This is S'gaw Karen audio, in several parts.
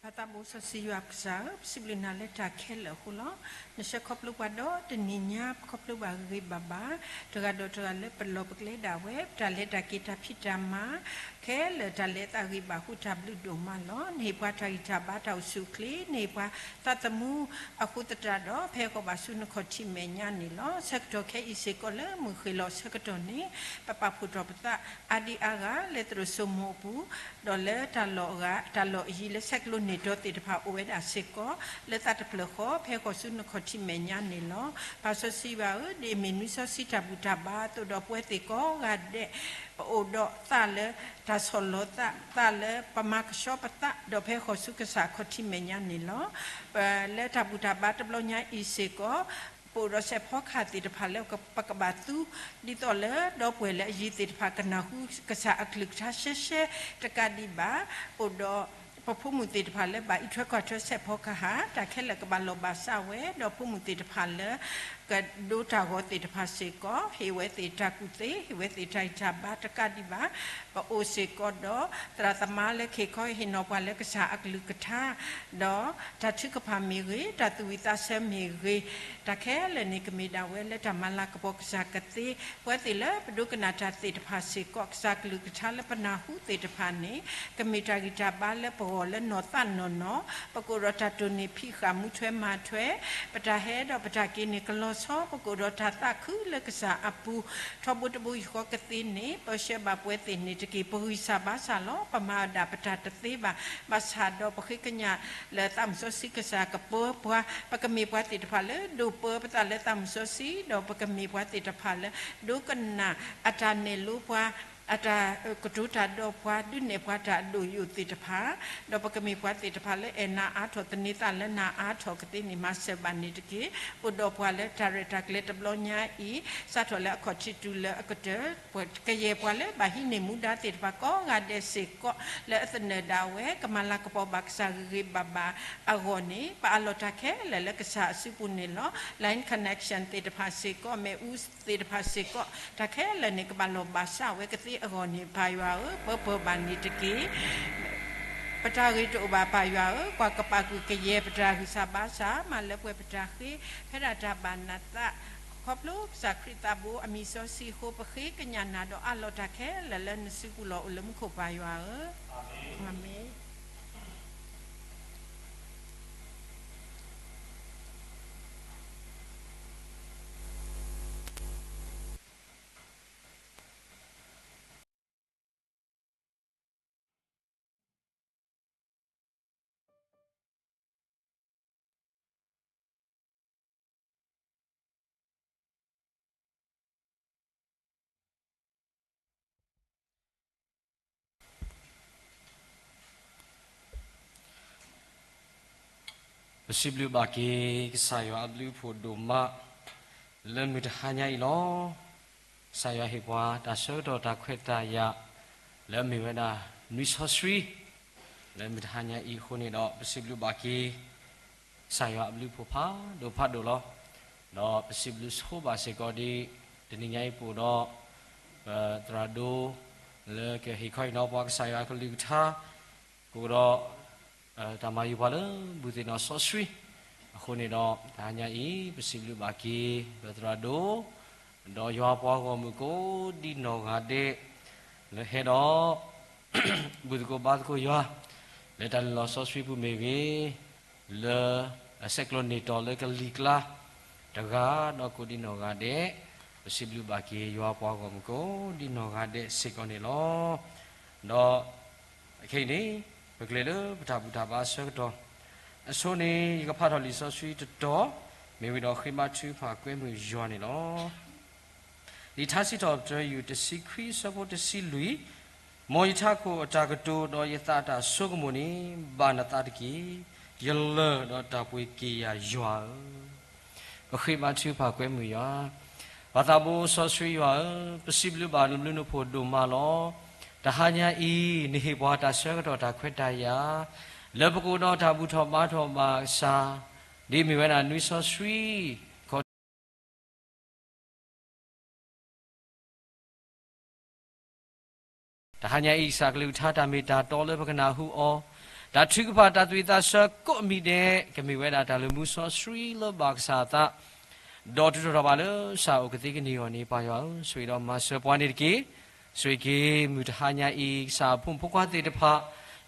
ပၢ်သးဘိစီဆှံယွၤပကစၢ်ဧၢ, ပစံးဘျုးနၤလၢတၢ်ခဲလၢာ်အဃိလီၤ. နဆှၢခီဖျိပှၤဒီးတနံၤညါ ပခီဖျိဘၣ်ဂ့ၤဂ့ၤဘၣ်ဘၣ်, တဂၤဒီးတဂၤလၢပလီၢ်ပကျဲဒၣ်ဝဲ, ပတၢ်လဲၤတၢ်က့ၤတၢ်ဖံးတၢ်မၤ ခဲလၢာ်တၢ်လဲၤအသးဂ့ၤဘၣ်အဃိ တၢ်ဘျုးဒိၣ်မးလီၤ. နဟ့ၣ်ပှၤတၢ်ဂံၢ်တၢ်ဘါတၢ်အိၣ်ဆူၣ်အိၣ်ချ့, နဟ့ၣ်ပှၤသးသမူအဃိသတးဒီး ဖဲဃီဘၣ်ဆူနခီၣ်ထံးမဲာ်ညါန့ၣ်လီၤ. ဆၢကတီၢ်ခဲအံၤစ့ၢ်ကီးလၢမုၢ်ဃ့ၢ်လီၤဆၢကတီၢ်န့ၣ် ပပာ်ဖှိၣ်ထီၣ်ပသးအါဒံအါဂၤ လၢသရိာ်စိမိၤအပူၤ ဒီးလၢတၢ်လီၢ်အဂၤ တၢ်လီၢ်အယံၤလၢဆဲးကျိးန့ၢ်တီၤသ့ၣ်တဖၣ်အိၣ်ဝဲဒၣ်စ့ၢ်ကီး လၢသးတဖျၢၣ်ဃီ ဖဲဃီဆူနခီၣ်ထံးမဲာ်ညါန့ၣ်လီၤ. ပၢ်စီဆှံယွၤဧၢ, ဒ်အမ့ၢ်နွံစီဆှံတၢ်ဘူၣ်တၢ်ဘါအသိးဒီး ပဝဲသ့ၣ်ကိးဂၤဒဲး ပအိၣ်ဒီးသးလၢတၢ်ဆီၣ်လီၤသး, သးလၢပမၤကဆှီပသး ဒီးဖဲဃီဆူကစၢ်အခီၣ်ထံးမဲာ်ညါန့ၣ်လီၤ. လၢတၢ်ဘူၣ်တၢ်ဘါတဘျီညါအံၤစ့ၢ်ကီး ပအိၣ်ဒီးစဲးဖီကဟၣ်သ့ၣ်တဖၣ်လၢပကဘၣ်သူ ဒ်သိးလၢဒီပုၢ်ဝဲၢ်လၢအယံၤသ့ၣ်တဖၣ်ကနၢ်ဟူကစၢ်အကလုၢ်ကထါရှဲရှဲတကးဒံးဘၣ်, အိၣ်ဒီးပဖိမုၣ်သ့ၣ်တဖၣ်လၢဘၣ်အံးထွဲကွၢ်ထွဲစဲးဖီကဟၣ် တၢ်ခဲလၢာ်ကဘၣ်လီၢ်ဘၣ်စးဝဲ, ဒီးဖိမုၣ်သ့ၣ်တဖၣ်လၢ ကဒိတၢ်ဂီၤသ့ၣ်တဖၣ်စ့ၢ်ကီး ဟ့ၣ်ဝဲသ့ၣ်တၢ်ကူၣ်သ့, ဟ့ၣ်ဝဲသ့ၣ်တၢ်ဂံၢ်တၢ်ဘါတကးဒံးဘၣ်, ပအိၣ်စ့ၢ်ကီးဒီး သရၣ်သမါလၢကဟ့ၣ်ခီဟ့ၣ်နီၤပှၤလၢကစၢ်အကလုၢ်ကထါ, ဒီးတၢ်ထုကဖၣ်မ့ၢ်ဂ့ၤ, တၢ်သူၣ်ဝံၣ်သးဆၢမ့ၢ်ဂ့ၤ, တၢ်ခဲလၢာ်န့ၣ် ကမ့ၢ်ဒၣ်ဝဲလၢတၢ်မၤလၤကပီၤကစၢ်ကသ့, ပဝဲသ့ၣ်လၢပဒိကနၣ်တၢ်သ့ၣ်တဖၣ်စ့ၢ်ကီး ကစၢ်ကလုၢ်ကထါလၢပနၢ်ဟူသ့ၣ်တဖၣ်န့ၣ် ကမ့ၢ်တၢ်ဂံၢ်တၢ်ဘါလၢပဂီၢ်လၢနီၢ်သးနီၢ်နီၢ်, ပကအိၣ်ဒီးတၢ်တိၢ်န့ၢ်ဖံးဃာ်မူထွဲမၤထွဲ, ပတၢ်ဟဲဒီးပတၢ်က့ၤန့ၣ်ကလီၤဆီ, ပကအိၣ်ဒီးတၢ်သးခုလၢကစၢ်အပူၤ, ထီဘိတဘိယူၢ်ဃီကသ့န့ၣ် ပဆှၢဘၣ်ပဝဲသ့ၣ်န့ၣ်တက့ၢ်. ပဂံၢ်စၢ်ဘါစၢ်လီၤ, ပမၤဒၣ်ပတၢ်တသ့ဘၣ်, ဘၣ်ဆၣ်ဒီးပဃ့ကညးလၢသးမုၢ်စီဆှံကစၢ်ကပၢပှၤ, ပကမ့ၢ်ပှၤသ့ၣ်တဖၣ်လၢဒိးပၢပသးလၢသးမုၢ်စီဆှံ, ဒီးပကမ့ၢ်ပှၤသ့ၣ်တဖၣ်လၢ ဒိကနၣ်အတၢ်နဲၣ်လိပှၤ, အတၢ်ကတိၤတၢ်ဒီးပှၤ, ဒုးနဲၣ်ပှၤတၢ်အဒိၣ်ယိာ်သ့ၣ်တဖၣ်, ဒီးပကမ့ၢ်ပှၤသ့ၣ်တဖၣ်လၢအဲၣ်နၤအါထီၣ် သန့ၤသးလၢနၤအါထီၣ်ကသ့န့ၣ် မၤစၢၤဘၣ်န့ၣ်တက့ၢ်. အိၣ်ဒီးပှၤလၢတၢ်ရဲၣ်တၢ်ကျဲၤတဘျီညါအံၤ, စးထီၣ်လၢအခီၣ်ထံးတုၤလၢအကတၢၢ်, ကယဲၢ်ပှၤလၢဘၣ်ဟံးန့ၢ်မူဒါသ့ၣ်တဖၣ်ကိးဂၤဒဲးစ့ၢ်ကီး လၢအသနၢၣ်ဒၣ်ဝဲ ကမၤလၤကပီၤဘၣ်ကစၢ်ဂ့ၤဂ့ၤဘၣ်ဘၣ်အဂီၢ်န့ၣ် ပအးလီၤတၢ်ခဲလၢာ်လၢကစၢ်အစုပူၤန့ၣ်လီၤ. Line connection သ့ၣ်တဖၣ်စ့ၢ်ကီး, မ့ၣ်အူသ့ၣ်တဖၣ်စ့ၢ်ကီး, တၢ်ခဲလၢာ်န့ၣ် ကဘၣ်လီၢ်ဘၣ်စးဝဲကသ့အဂီၢ်န့ၣ် ပၢ်ယွၤဧၢ, ပၢပၢၤဘၣ်န့ၣ်တက့ၢ်. ပတၢ်ဂ့ၤတအိၣ်ဘၣ်ပၢ်ယွၤဧၢ, ကွၢ်ကပာ်ကွံာ်ကယဲၢ်ပတၢ်ဂံၢ်စၢ်ဘါစၢ်, မၤလၢပှဲၤပတၢ်ဃ့, ဖဲဒၣ်တၢ်ဘၣ်နသး, ခီဖျိကစၢ်ခရံာ်သးဘိအမံၤစီဆှံအဃိ ပဃ့ကညးနၤဒီးအးလီၤတၢ်ခဲလၢာ်လၢနစုပူၤလီၤ. အိၣ်လၢမူခိၣ်ပၢ်ယွၤဧၢ, အၤမ့ၣ်. ပစံးဘျုးဘၣ်က့ၤ ကစၢ်ယွၤအဘျုးအဖှိၣ်ဒိၣ်မး လၢမုၢ်တဟါညါအံၤလီၤ. ကစၢ်ယွၤဟ့ၣ်ပှၤတၢ်ဆၢကတီၢ်တၢ်ခွဲးတၢ်ယာ် လၢအမ့ၢ်ဝဲဒၣ်နွံစီဆှံ လၢမုၢ်တဟါညါအံၤအဃိန့ၣ်ဒီး ပစံးဘျုးဘၣ်က့ၤ ကစၢ်ယွၤအဘျုးအဖှိၣ်ဖးဒိၣ်ဖးဒိၣ်လီၤ. ဒီးပစံးဘျုးဆိဘၣ်စ့ၢ်ကီးဒ် တနံၤညါအံၤပအိၣ်ဒီး ပသရၣ်ဒိ လၢကဟ့ၣ်ခီဟ့ၣ်နီၤပှၤကစၢ်ယွၤအကလုၢ်ကထါ ကအိၣ်ဒီး တၢ်မၤယုၤပှၤလၢဘူၣ်သ့ၣ်နီၣ်စီဆှံ အဃိန့ၣ်ဒီး တဟါညါအံၤ ပစံးဘျုးဘၣ်က့ၤ ပသရၣ်ဒိ ဒီးယွၤပှၤဂီၢ်မုၢ်ကိးဒံနီၢ်ဂၤဒဲး လၢဟဲဒီး ဘူၣ်သကိးဘါသကိးယွၤ လၢတၢ်လဲၤလီၤစီဆှံပူၤမ့ၢ်ဂ့ၤ, လၢအဆဲးကျိးန့ၢ်တီၤလၢကလံၤကျါ တဂၤဒီးကိးဒံနီၢ်ဂၤဒဲး, ပစံးဘျုးဘၣ်က့ၤယွၤပှၤဂီၢ်မုၢ်ကိးဒံနီၢ်ဂၤဒဲးစ့ၢ်ကီးန့ၣ်လီၤ. ဒီးခဲအံၤန့ၣ် ပကလဲၤလၢပတၢ်ဘူၣ်တၢ်ဘါအဆၢကတီၢ်, အဆိန့ၣ် ယကဖးထီၣ်လံာ်စီဆှံတတီၤ, မ့ၢ်ဝံၤဒီးဃ့ဘါထုကဖၣ်ကွဲမုာ်ယွၤန့ၣ်လီၤ. လံာ်ထါစံးထီၣ်ပတြၢၤ ယူၢ်တဆံခွံ အဆၢဖိတဆံလွံၢ်, မ်ယထးခိၣ်အတၢ်ကတိၤ ဒီးယသးအတၢ်ဆိကမိၣ်န့ၣ် ဘၣ်နသးတက့ၢ်. ယလၢၢ်ဒီးတၢ်ပှ့ၤက့ၤယၤယွၤဧၢ, ပဃ့ဘါထုကဖၣ်ကွဲမုာ်ယွၤ, ပၢ်သးဘိစီဆှံယွၤဧၢ, ပစံးဘျုးဘၣ်နဘျုးနဖှိၣ်ဒိၣ်မးလီၤ. တဟါညါအံၤ နဟ့ၣ်ပှၤတၢ်ဆၢကတီၢ်တၢ်ခွဲးတၢ်ယာ်, လၢပကအိၣ်ဒီးတၢ်ဘူၣ်ထီၣ်ဘါထီၣ်ဘၣ်ကစၢ်, ဒ်မ့ၢ်ဝဲဒၣ်နွံစီဆှံ တဟါညါအံၤ ကစၢ်ကလုၢ်ကထါတၢ်မ့ၢ်တၢ်တီလၢပကနၢ်ဟူအီၤ, တၢ်ထုကဖၣ်တၢ်သူၣ်ဝံၣ်သးဆၢကိးမံၤဒဲး ကမ့ၢ်ဝဲဒၣ်တၢ်လၢမူစီဆှံလၢဘၣ်ကစၢ်အသး ဒီးတုၤထီၣ်ထီၣ်ဘၣ်လၢ စၢ်အိၣ်ကသ့ကန့ၢ်အီၤန့ၣ် ပၢ်ယွၤဧၢ, ဆိၣ်ဂ့ၤဒီးမၤစၢၤပှၤန့ၣ်တက့ၢ်. ဆိၣ်ဂ့ၤက့ၤမုၢ်တဟါညါအံၤ ကစၢ်အဖိမုၣ်ဖိခွါသ့ၣ်တဖၣ်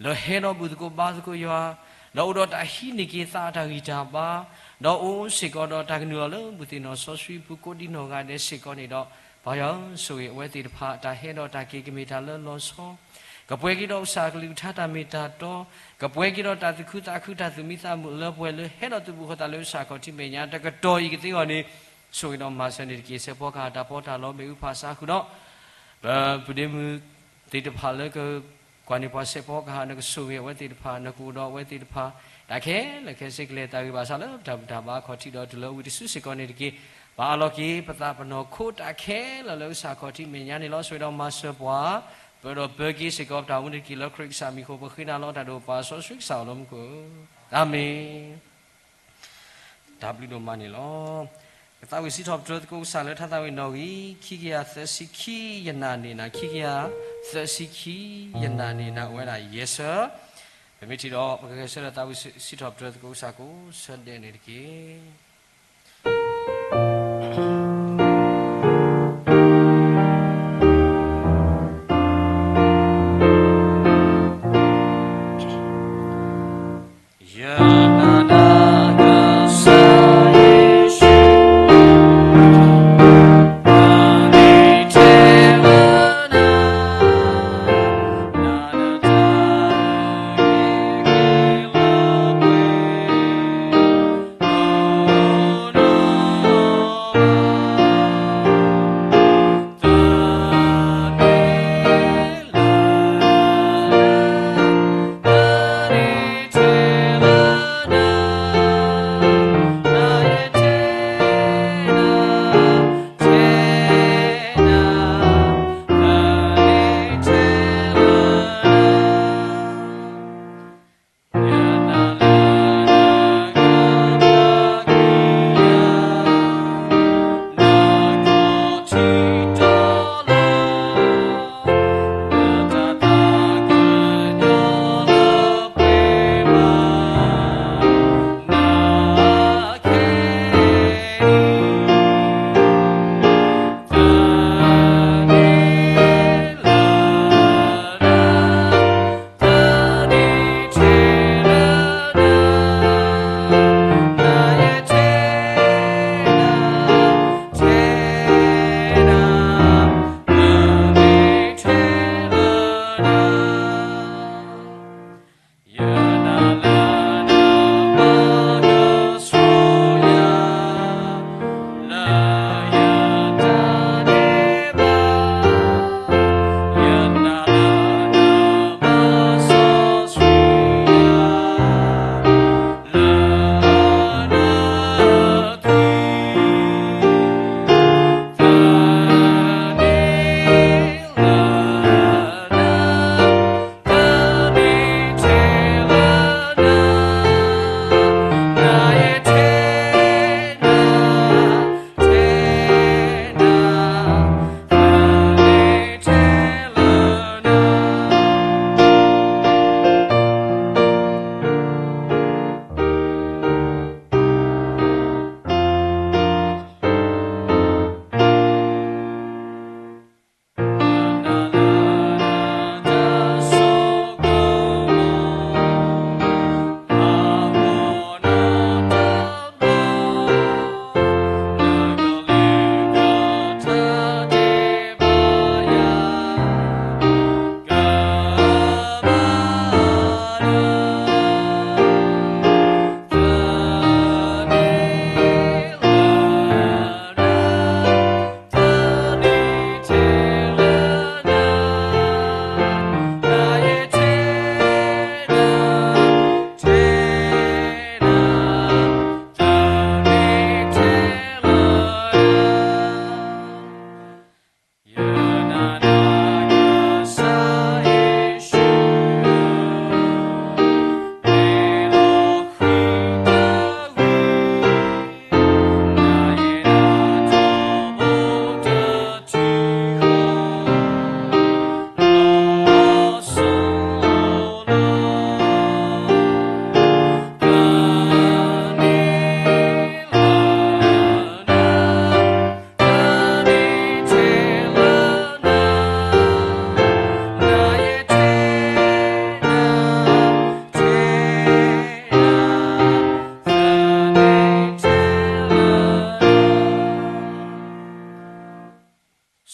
လၢဟဲဒီးဘူၣ်သကိးဘါသကိးယွၤ, ဒီးအိၣ်ဒီးတၢ်ဟံးန့ၢ်က့ၤသးအတၢ်ဂံၢ်တၢ်ဘါ, ဒီးအိၣ်စ့ၢ်ကီးဒီးတၢ်ကနုာ်လီၤလၢမုၢ်သ့ၣ်နီၣ်စီဆှံပူၤကိးဒံနီၢ်ဂၤဒဲးစ့ၢ်ကီးန့ၣ်ဒီး, ပၢ်ယွၤဧၢ, ဆိၣ်ဂ့ၤအဝဲသ့ၣ်တဖၣ် တၢ်ဟဲဒီးတၢ်က့ၤကမ့ၢ်တၢ်လၢလီၤဆီ ကပှဲၤက့ၤဒီးကစၢ်အကလုၢ်ကထါတၢ်မ့ၢ်တၢ်တီ, ကပှဲၤက့ၤဒီးတၢ်သူၣ်ခုသးခုတၢ်သူၣ်မံသးမုာ်လၢပှဲၤလၢဟဲဒီးသုးဘူးဃီသးလၢကစၢ်ခီၣ်ထံးမဲာ်ညါတကတီၢ်အံၤကသ့အဂီၢ်န့ၣ်, ဆိၣ်ဂ့ၤဒီးမၤစၢၤန့ၣ်တက့ၢ်. စဲးဖီကဟၣ်တၢ်ပီးတၢ်လီမ့ၣ်အူဖးဆါဃုာ်ဒီး ပပုၢ်ဒ့မုၣ်သ့ၣ်တဖၣ်လၢကကွၢ်န့ၢ်ပှၤစဲးဖီကဟၣ် နကဆိၣ်ဂ့ၤအဝဲသ့ၣ်တဖၣ် နကအိၣ်ဒီးအဝဲသ့ၣ်တဖၣ် တၢ်ခဲလၢာ်ခဲဆ့ကလဲၤတၢ်ဂ့ၤဘၣ်ဆၣ်လၢပတၢ်ဘူၣ်တၢ်ဘါခီၣ်ထံးဒီး တုၤလၢဝံတစုစ့ၢ်ကီးန့ၣ်တက့ၢ်. ပအးလီၤက့ၤပသးပနီၢ်ခိတၢ်ခဲလၢာ်လၢကစၢ်ခီၣ်ထံးမဲာ်ညါန့ၣ်လီၤ. ဆိၣ်ဂ့ၤဒီးမၤစၢၤပှၤ ပၢဒီးပၢက့ၤစ့ၢ်ကီးပတၢ်အိၣ်မူန့ၣ်တက့ၢ်. လၢခရံာ်ကစၢ်မံၤအဃိ ပဃ့နၤလီၤတၢ်ဒိၣ်ပၢ်စီဆှံကစၢ်အိၣ်လၢမူခိၣ်, အၤမ့ၣ်. တၢ်ဘျုးဒိၣ်မးန့ၣ်လီၤ. ကသးဝံၣ်စံးထီၣ်ပတြၢၤသကိးကစၢ်လၢထါသးဝံၣ်နီၣ်ဂံၢ် ခံကယၤသၢဆံခံယနာ်န့ၢ်နၤ, ခံကယၤသၢဆံခံယနာ်န့ၢ်နၤ အိၣ်ဝဲဒၣ်ယဲၢ်ဆၢ, ပမ့ၢ်ထံၣ်ဒီး ပကဂဲၤဆၢထၢၣ်သးဝံၣ်စံးထီၣ်ပတြၢၤသကိးကစၢ်ကိးဆၢဒဲးန့ၣ်တက့ၢ်.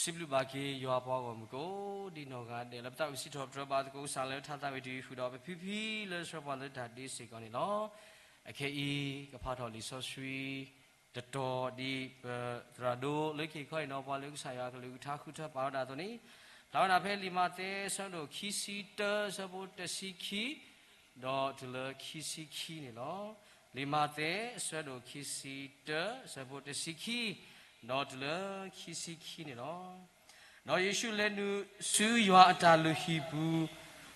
စံးဘျုးဘၣ်က့ၤယွၤပှၤဂီၢ်မုၢ်ကိးဒံနီၢ်ဂၤဒဲး လၢပသးဝံၣ်စံးထီၣ်ပတြၢၤဘၣ်သကိးကစၢ်လၢထါသးဝံၣ်တယုၢ်ဃုာ်ဒီး ပဖံဖံလၢဆှၢပှၤလၢတၢ်ဒ့စ့ၢ်ကီးန့ၣ်လီၤ. အခဲအံၤ ကဖးထီၣ်လံာ်စီဆှံ တတီၤဒ်ပသရၣ်ဒိၣ်လၢခံခီအံၤနီၤ ပှၤလၢကစၢ်ယွၤကလုၢ်ကထါဃုထၢပာ်ဝဲဒၣ်အသိးန့ၣ်, ဖျါဝဲဒၣ်ဖဲလံာ်မးသဲ ဆၢဒိၣ်ခံဆံတၢ ဆၢဖိတဆံခံ ဒီးတုၤလၢခံဆံခံန့ၣ်လီၤ. လံာ်မးသဲ ဆၢဒိၣ်ခံဆံတၢ ဆၢဖိတဆံခံ ဒီးတုၤလၢခံဆံခံန့ၣ်လီၤ. ဒီးယ့ၣ်ၡူးလဲၤနုာ်ဆူယွၤအတၢ်လုၢ်ဟံၣ်ပူၤ,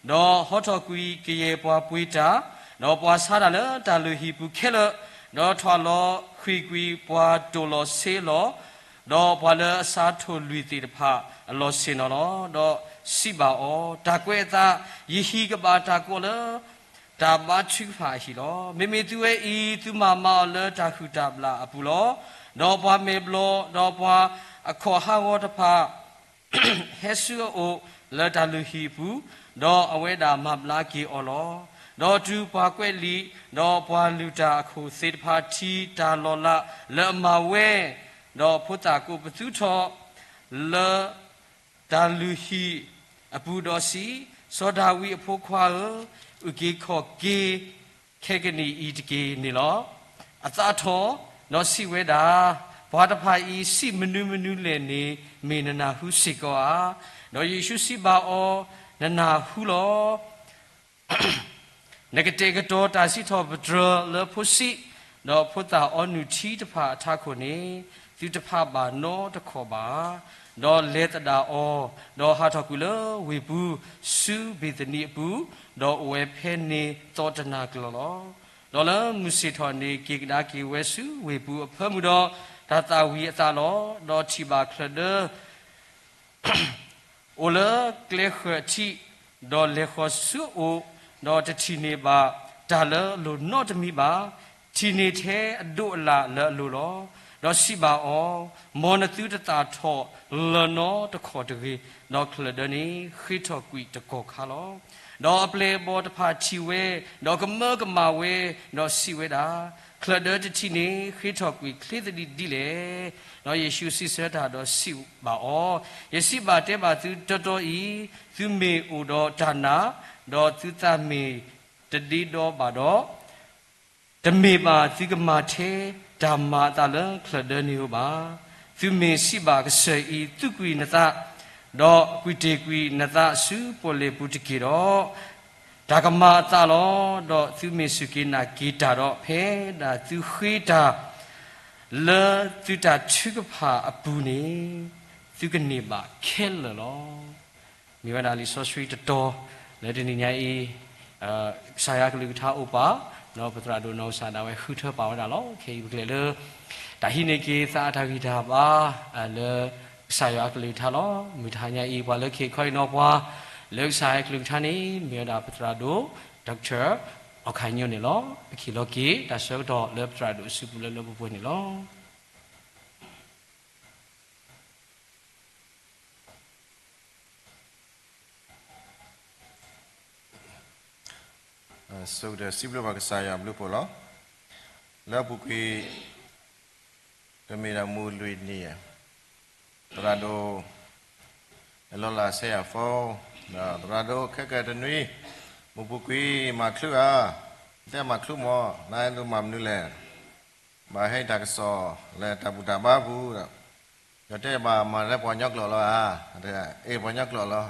ဒီးဟီထီၣ်ကွံာ်ကယဲၢ်ပှၤပှ့ၤတၢ်, ဒီးပှၤဆါတၢ်လၢတၢ်လုၢ်ဟံၣ်ပူၤခဲလၢာ်, ဒီးထွးလီၤဃံၤကွံာ်ပှၤတိၢ်လီၤဆ့လီၤ, ဒီးပှၤလၢအဆါထိၣ်လွံၢ်သ့ၣ်တဖၣ်အလီၢ်ဆ့ၣ်နီၤလီၤ. ဒီးစံးဘၣ်အီၤ, တၢ်ကွဲးအသး, ယဟံၣ်ကဘၣ်တၢ်ကိးလၢ တၢ်ဘါထုကဖၣ်အဟံၣ်လီၤ. မ့မ့ၢ်သုဝဲအံၤ သုမၤမၤအီၤလၢတၢ်ဟုၣ်တၢ်ဘျၣ်အပူၤလီၤ. ဒီးပှၤမဲာ်ဘျီၣ်, ဒီးပှၤအခီၣ်ဟးဂီၤတဖၣ် ဟဲဆူအအိၣ်လၢတၢ်လုၢ်ဟံၣ်အပူၤ, ဒီးအဝဲဒၣ်မၤဘျါက့ၤအီၤလီၤ. ဒီးတုၤပှၤကွဲးလံာ်, ဒီးပှၤလုၢ်တၢ်အခိၣ်သ့ၣ်တဖၣ်ထံၣ်တၢ်လီၤလးလၢအမၤဝဲ, ဒီးဖိသၣ်ကိးပသူထီၣ်လၢ တၢ်လုၢ်ဟံၣ်အပူၤဒီးစံး, စီၤဒၤဝံးအဖိခွါဧၢ, အုၣ်က့ၤခီၣ်က့ၤခဲကနံၣ်အံၤတက့ၢ်န့ၣ်လီၤ. အသးထီၣ်, ဒီးစံးဝဲဒၣ်, ပှၤတဖၣ်အံၤစံးမနုၤမနုၤလဲၣ်န့ၣ် မ့ၢ်နနၢ်ဟူစ့ၢ်ကီးဧါ. ဒီးယ့ၣ်ၡူးစံးဘၣ်အီၤ, နနၢ်ဟူလီၤ. နကတဲာ်ကတီၤတၢ်စံးထီၣ်ပတြၢၤလၢဖိဆံး, ဒီးဖိသၣ်အီနုၢ်ထံတဖၣ်အထးခိၣ်န့ၣ်, သုတဖးဘၣ်နီတခီၣ်ဘၣ်. ဒီးလဲၤသဒၣ်အီၤ, ဒီးဟးထီၣ်ကွံာ်လၢဝ့ၢ်ပူၤ, ဆူဘ့ၤသနံအပူၤ, ဒီးအိၣ်ဝဲဖဲန့ၣ်သီတနၤကျၢၤလီၤ. ဒီးလၢမုၢ်ဆ့ၣ်ထီၣ်န့ၣ် က့ၤကဒါက့ၤဝဲဆူဝ့ၢ်ပူၤအဖၢမုၢ်ဒီး တၢ်သၣ်ဝံၤအသးလီၤ. ဒီးထံၣ်ဘၣ်ချၢၣ်ဒၢ အိၣ်လၢကျဲဃၢၤထံး, ဒီးလဲၤဃီၤဆူအအိၣ်, ဒီးတထံၣ်န့ၢ်ဘၣ်တၢ်လၢအလိၤနီတမံၤဘၣ်. ထံၣ်န့ၢ်ထဲအဒိးအလၣ်လၢအလိၤလီၤ. ဒီးစံးဘၣ်အီၤ, မ်နသုတသၣ်ထီၣ်လၢၤနီတခီၣ်တဂ့ၤ. ဒီးချၢၣ်ဒၢန့ၣ်ဃ့ထီၣ်ကွံာ်တကီၢ်ခါလီၤ. ဒီးအပျဲၢ်အဘီၣ်တဖၣ်ထံၣ်ဝဲ, ဒီးကမၢကမၣ်ဝဲ, ဒီးစံးဝဲဒၣ်, ချၢၣ်ဒၢတထံၣ်န့ၣ် ဃ့ထီၣ်ကွံာ်ချ့သဒံးဒ်လဲၣ်. ဒီးယ့ၣ်ၡူးစံးဆၢတၢ်ဒီးစံးဘၣ်အီၤ, ယစံးဘၣ်တဲဘၣ်သုတီတီအံၤ, သုမ့ၢ်အိၣ်ဒီးတၢ်နာ်, ဒီးသုသးမ့ၢ်တဒ့ဒီဘၣ်ဒီး, တမ့ၢ်ဘၣ်သုကမၤထဲတၢ်မၤအသးလၢချၢၣ်ဒၢန့ၣ်ဧိၤဘၣ်. သုမ့ၢ်စံးဘၣ်ကစၢၢ်အံၤ, သူၣ်ကွံာ်နသး, ဒီးကွံာ်တ့ၢ်ကွံာ်နသးဆူပီၣ်လဲၣ်ပူၤတက့ၢ်ဒီး, တၢ်ကမၤအသးလီၤ. ဒီးသုမ့ၢ်စူၢ်က့ၤနာ်က့ၤတၢ်ဒီး, ဖဲဒၣ်သုဃ့တၢ်လၢသုတၢ်ထုကဖၣ်အပူၤန့ၣ်, သုကန့ၢ်ဘၣ်ခဲလၢာ်လီၤ. မ့ၢ်ဝဲဒၣ်လံာ်စီဆှံတတီၤလၢတနံၤညါအံၤ, ကစၢ်ယွၤကလုၢ်ကထါအိၣ်ပာ်, ဒီးပသရၣ်ဒိၣ်နီၢ်ကစၢ်ဒၣ်ဝဲဃုထၢပာ်ဝဲဒၣ်လီၤ. ခဲအံၤပကလဲၤလၢ တၢ်ဟံးန့ၢ်က့ၤသးအတၢ်ဂံၢ်တၢ်ဘါ လၢကစၢ်ယွၤအကလုၢ်ကထါလီၤ. မုၢ်တဟါညါအံၤ ပှၤလၢကဟ့ၣ်ခီဟ့ၣ်နီၤပှၤ လၢကစၢ်ယွၤအကလုၢ်ကထါန့ၣ် မ့ၢ်ဝဲဒၣ်ပသရၣ်ဒိၣ် Doctor အီၣ်ခါညိန့ၣ်လီၤ. ပကဟ့ၣ်လီၤက့ၤတၢ်ဆၢကတီၢ်လၢပသရၣ်ဒိၣ်အစုပူၤလၢလၢပှဲၤပှဲၤန့ၣ်လီၤ. စံးဘျုးဘၣ်ကစၢ်ယွၤအဘျုးအဖှိၣ်လီၤ. လၢအပူၤကွံာ် တမ့ၢ်ဒၣ်မုၢ်လွံၢ်နံၣ်, သရၣ်ဒိၣ် လီၤလးစဲယၤဖိ, ဒီးသရၣ်ဒိၣ်ခဲကတနွံ, မုၢ်ပူၤကွံာ်မၤချုးဧါ, တဲမၤချုးမး, နဒိးမၤမနုၤလဲၣ်. ဘၣ်ဟဲတၢ်ကစီၣ်လၢတၢ်ဘူၣ်တၢ်ဘါပူၤဒီး, ယတဲဘၣ်မၤလၢပှၤကညီကျိာ်လီၤဧါ, အ့ၣ်ပှၤကညီကျိာ်လီၤ.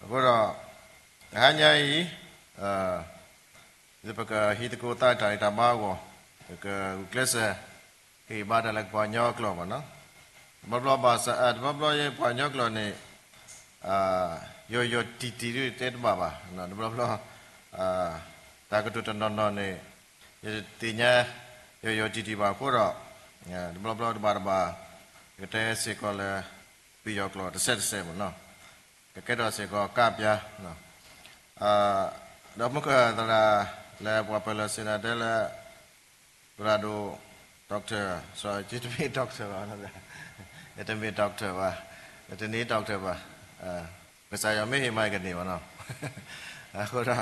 အဃိဒီး တဟါညါအံၤ ပကဟံးသကိးသးတၢ်ဂံၢ်တၢ်ဘါအဂီၢ်, ပကဂုာ်ကျဲးစၢး ဟ့ၣ်ဘါတၢ်လၢပှၤကညီကျိာ်ဘၣ်နီၤ. တဘျီဘျီဘၣ်, တဘျီဘျီယဲပှၤကညီကျိာ်န့ၣ် ယိာ်ယိာ်တံၢ်တံၢ်ဒ်တဲတဘၣ်ဘၣ်. တဘျီဘျီ တၢ်ကတိၤတနီၤနီၤန့ၣ် ယတသ့ၣ်ညါယိာ်ယိာ်တံၢ်တံၢ်ဘၣ်အဃိဒီး, တဘျီဘျီတဘၣ်တဘၣ် ယကတဲစ့ၢ်ကီးလၢ ပယီၤကျိာ်တစဲးတစဲးမ့ၢ်နီၤ, ကကဲထီၣ်စ့ၢ်ကီးကါပျၢ် ဒီးမုၢ်ကသရၣ်လၢပှၤပၢၤလီၢ်ဆ့ၣ်နီၤတဲလၢ သရၣ်ဒိၣ် doctor, ယတမ့ၢ် doctor ဘၣ်, ယတမ့ၢ် doctor ဘၣ်, ယတန့ၢ် doctor ဘၣ်, ကစၢ်ယွၤမ့ၢ်ဟ့ၣ်မးယကန့ၢ်ဘၣ်နီၤ. အဃိဒီး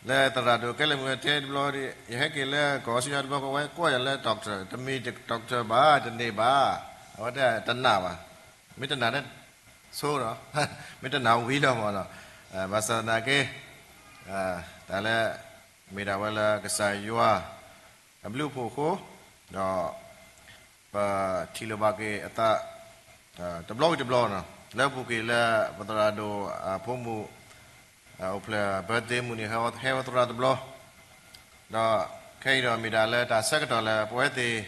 လၢသရၣ်ဒိၣ်ကဲလၢာ်မုၢ်ထဲတဘျီဒီး ယဟဲက့ၤလၢကီၢ်အီစထြ့လယါတဘျီ အဝဲကွၢ်ယၤလၢ doctor, တမ့ၢ် doctor ဘၣ်, တန့ၢ်ဘၣ်, အဝဲတဲတနာ်ဘၣ်. မ့ၢ်တနာ်န့ၣ်ဆိဒီး, မ့ၢ်တနာ်ဝံၤလီၤမးနီၤ, ဘၣ်ဆၣ်သနာ်က့ တၢ်လၢ မ့ၢ်ဒၣ်ဝဲလၢကစၢ်ယွၤ အဘျုးအဖှိၣ်အဃိ, ဒီး ပထံၣ်လိာ်ဘၣ်က့ၤအသး တဘျီဝံၤတဘျီနီၤ, လၢပူၤကွံာ်လၢပသရၣ်ဒိၣ်အဖိမုၣ် အိၣ်ဖျဲၣ် birthday မုၢ်နံၤ ဟဲဝဲသရၣ်တဘျီ, ဒီးခဲအံၤဒီးမ့ၢ်ဒၣ်လၢတၢ်ဆၢကတီၢ်လၢပဝဲသ့ၣ်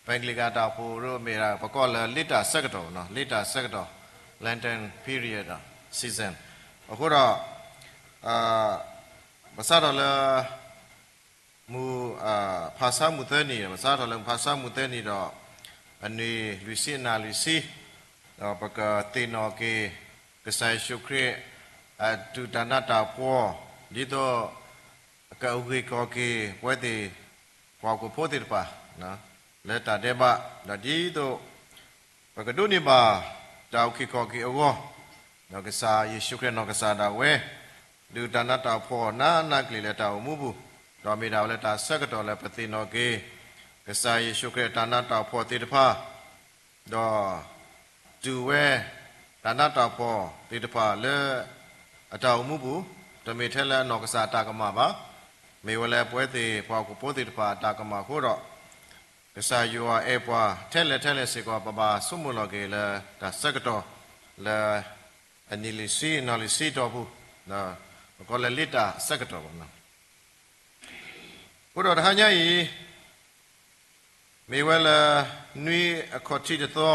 ပှၤကလုာ်ကတၢၢ်ဖိဒိၣ်မ့ၢ်ဒၣ် ပကိးလၢလ့တၢ်ဆၢကတီၢ်နီၤ, လ့တၢ်ဆၢကတီၢ် Lenten period season အဃိဒီး ဘၣ်ဆၣ်ဒီးလၢ မုၢ် ဖါဆါမုၢ်သၢနံၤ, ဘၣ်ဆၣ်ထီၣ်လၢမုၢ်ဖါဆါမုၢ်သၢနံၤဒီး အနံၤလွံၢ်ဆံအနၣ်လွံၢ်ဆံ, ဒီးပကသ့ၣ်နီၣ်က့ၤ ကစၢ်ယ့ၣ်ၡူးခရံာ် အဒုးတၢ်နးတၢ်ဖှီၣ် ဒ်သိး အကအုၣ်က့ၤခီၣ်က့ၤ ပဝဲသ့ၣ် ပှၤဟီၣ်ခိၣ်ဖိသ့ၣ်တဖၣ် လၢတၢ်ဒဲးဘး, ဒီးဒ်သိး ပကဒိးန့ၢ်ဘၣ် တၢ်အုၣ်က့ၤခီၣ်က့ၤအဂီၢ်, ဒီးကစၢ်ယ့ၣ်ၡူးခရံာ်နီၢ်ကစၢ်ဒၣ်ဝဲ ဒုးတၢ်နးတၢ်ဖှီၣ်နးနးကလဲာ်လၢတၢ်အိၣ်မူပူၤ, ဒီးမ့ၢ်ဒၣ်ဝဲလၢတၢ်ဆၢကတီၢ်လၢပသ့ၣ်နီၣ်က့ၤ ကစၢ်ယ့ၣ်ၡူးခရံာ်အတၢ်နးတၢ်ဖှီၣ်သ့ၣ်တဖၣ် ဒီး တုၤဝဲ တၢ်နးတၢ်ဖှီၣ်သ့ၣ်တဖၣ်လၢ အတၢ်အိၣ်မူပူၤ, တမ့ၢ်ထဲလၢအနီၢ်ကစၢ်အတၢ်ကမၣ်ဘၣ်, မ့ၢ်ဝဲလၢပဝဲသ့ၣ်ပှၤဟီၣ်ခိၣ်ဖိသ့ၣ်တဖၣ်အတၢ်ကမၣ်အဃိဒီး ကစၢ်ယွၤအဲၣ်ပှၤထဲလဲၣ်ထဲလဲၣ်စ့ၢ်ကီး ပဘၣ်ဆိကမိၣ်လီၤက့ၤလၢတၢ်ဆၢကတီၢ်လၢ အနံၤလွံၢ်ဆံအနၣ်လွံၢ်ဆံတီၢ်ပူၤ, ပကိးလၢလ့တၢ်ဆၢကတီၢ်ဘၣ်နီၤ. အဃိဒီးတဟါညါအံၤ မ့ၢ်ဝဲလၢ နွံအခီၣ်ထံးတသီ,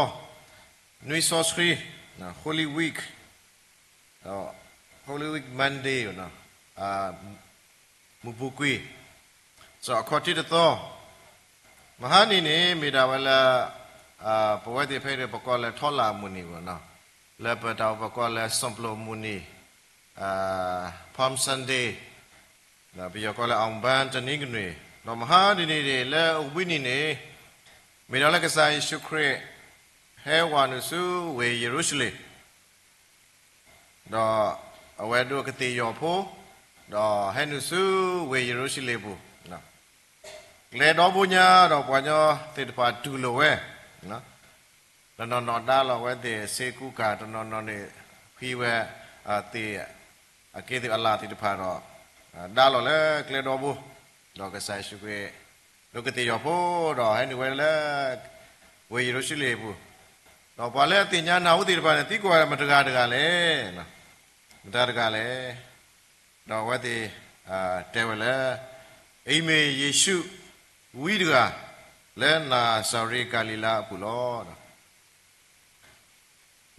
နွံစီဆှံ, Holy Week, ဒီး Holy Week Monday မုၢ်ပူၤကွံာ်, စီၤအခီၣ်ထံးတသီ, မဟါနံၤန့ၣ် မ့ၢ်ဒၣ်ဝဲလၢ ပဝဲသ့ၣ်ဖဲဒၣ်ပကိးလၢထီလာ်မုၢ်နံၤဘၣ်နီၤ, လၢပတၢ်အိၣ်ဖှိၣ်ကိးလၢစီၤပျိၣ်မုၢ်နံၤ Palm Sunday, ပယီၤကိးလၢ အောင်ပန်းတနင်္ဂနွေ, ဒီးမဟါတနံၤန့ၣ် လၢအဝံၤနံၤန့ၣ် မ့ၢ်ဒၣ်လၢကစၢ်ယ့ၣ်ၡူးခရံာ် ဟဲဝးနုာ်ဆူဝ့ၢ်ယရူၤၡလ့ၣ်, ဒီးအဝဲဒိးကသ့ၣ်ယီၤဖိ, ဒီးဟဲနုာ်ဆူဝ့ၢ်ယရူၤၡလ့ၣ်ပူၤ, ကျဲဒီဘိညါဒီးပှၤကညီသ့ၣ်တဖၣ်တူၢ်လိာ်ဝဲ, တနီၤနီၤဒါလီၤဝဲသ့ၣ်စ့ကူကၤ, တနီၤနီၤန့ၣ် ဖှံဝဲ သ့ၣ် အက့ၤသုးအလၣ်သ့ၣ်တဖၣ်ဒီး ဒါလီၤလၢကျဲဒီဘိ, ဒီးကစၢ်ယ့ၣ်ၡူးခရံာ် ဒိးကသ့ၣ်ယီၤဖိ ဒီးဟဲနုာ်ဝဲလၢ ဝ့ၢ်ယရူၤၡလ့ၣ်အပူၤ, ဒီးပှၤလၢအသ့ၣ်ညါနၢ်ဟူသ့ၣ်တဖၣ်န့ၣ် သံကွၢ်ဝဲဒၣ် မတၤတဂၤတဂၤလဲၣ်, မတၤတဂၤလဲၣ်, ဒီးအဝဲသ့ၣ် တဲဝဲလၢ အံၤမ့ၢ်ယ့ၣ်ၡူး ဝံတဂၤ လၢနၤစၤရ့းကၤလံၤလါအပူၤလီၤ.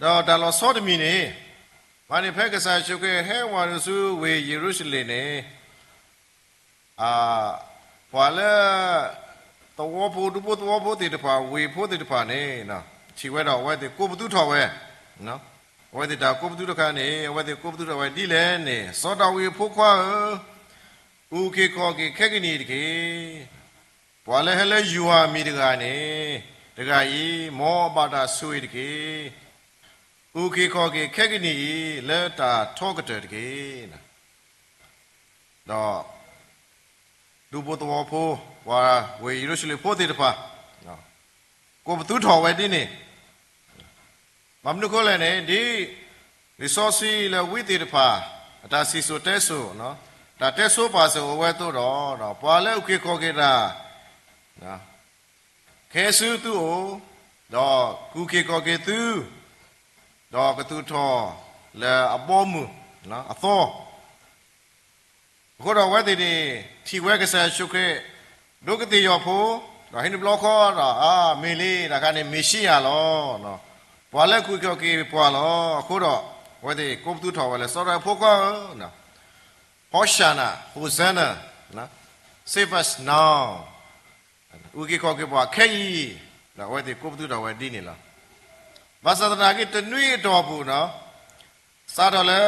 ဒီးတၢ်လီၤဆီတမံၤန့ၣ်, မၤန့ၣ်ဖဲကစၢ်ယ့ၣ်ၡူးခရံာ်ဟဲဝးနုာ်ဆူဝ့ၢ်ယရူၤၡလ့ၣ်န့ၣ်, ပှၤလၢ သဝီဖိ ဒူဖိသဝီဖိသ့ၣ်တဖၣ် ဝ့ၢ်ဖိသ့ၣ်တဖၣ်န့ၣ် ထံၣ်ဝဲဒီးအဝဲသ့ၣ်ကိးပသူထီၣ်ဝဲ, အဝဲသ့ၣ်တၢ်ကိးပသူတခါန့ၣ် အဝဲသ့ၣ်ကိးပသူထီၣ်ဝဲဒ်လဲၣ်န့ၣ်, စီၤဒၤဝံးအဖိခွါဧၢ, အုၣ်က့ၤခီၣ်က့ၤခဲကနံၣ်အံၤတက့ၢ်. ပှၤလၢဟဲလၢယွၤအမံၤတဂၤန့ၣ် တဂၤအံၤ မ်အဘၣ်တၢ်ဆိၣ်ဂ့ၤတက့ၢ်. အုၣ်က့ၤခီၣ်က့ၤခဲကနံၣ်အံၤ လၢတၢ်ထီကတၢၢ်တက့ၢ်. ဒီး ဒူဖိသဝီဖိ ပှၤဝ့ၢ်ယရူၤၡလ့ၣ်ဖိသ့ၣ်တဖၣ် ကိးပသူထီၣ်ဝဲဒ်န့ၣ်, ဘၣ်မနုၤအဃိလဲၣ်န့ၣ် ဒ်လံာ်စီဆှံလၢဝံသ့ၣ်တဖၣ် အတၢ်စံၣ်စိၤတဲစိၤ, တၢ်တဲဆိပာ်စၢၤအိၣ်ဝဲအသိးဒီး ပှၤလၢအုၣ်က့ၤခီၣ်က့ၤတၢ် ကဟဲဆူသုအိၣ်, ဒီးကအုၣ်က့ၤခီၣ်က့ၤသု, ဒီးကသူၣ်ထီၣ်လၢအဘီအမုၢ်အသီ အဃိဒီးအဝဲသ့ၣ်န့ၣ် ထံၣ်ဝဲကစၢ်ယ့ၣ်ၡူးခရံာ် ဒိးကသ့ၣ်ယီၤဖိ, ဒီးဟံးန့ၢ်ဘျီဃီဒီး အါ မ့ၢ်လံ တၢ်ခါန့ၣ် မ့ၤၡံယၤလီၤ. ပှၤလၢကအုၣ်က့ၤခီၣ်က့ၤပှၤလီၤ. အဃိဒီး အဝဲသ့ၣ်ကိးပသူထီၣ်ဝဲလၢ စီၤဒၤဝံးအဖိခွါဧၢ, Hosanna, Hosanna, save us now, အုၣ်က့ၤခီၣ်က့ၤပှၤခဲအံၤ, ဒီးအဝဲသ့ၣ်ကိးပသူထီၣ်ဝဲဒ်န့ၣ်လီၤ. ဘၣ်ဆၣ်သနာ်က့ တနွံအတီၢ်ပူၤနီၤ စးထီၣ်လၢ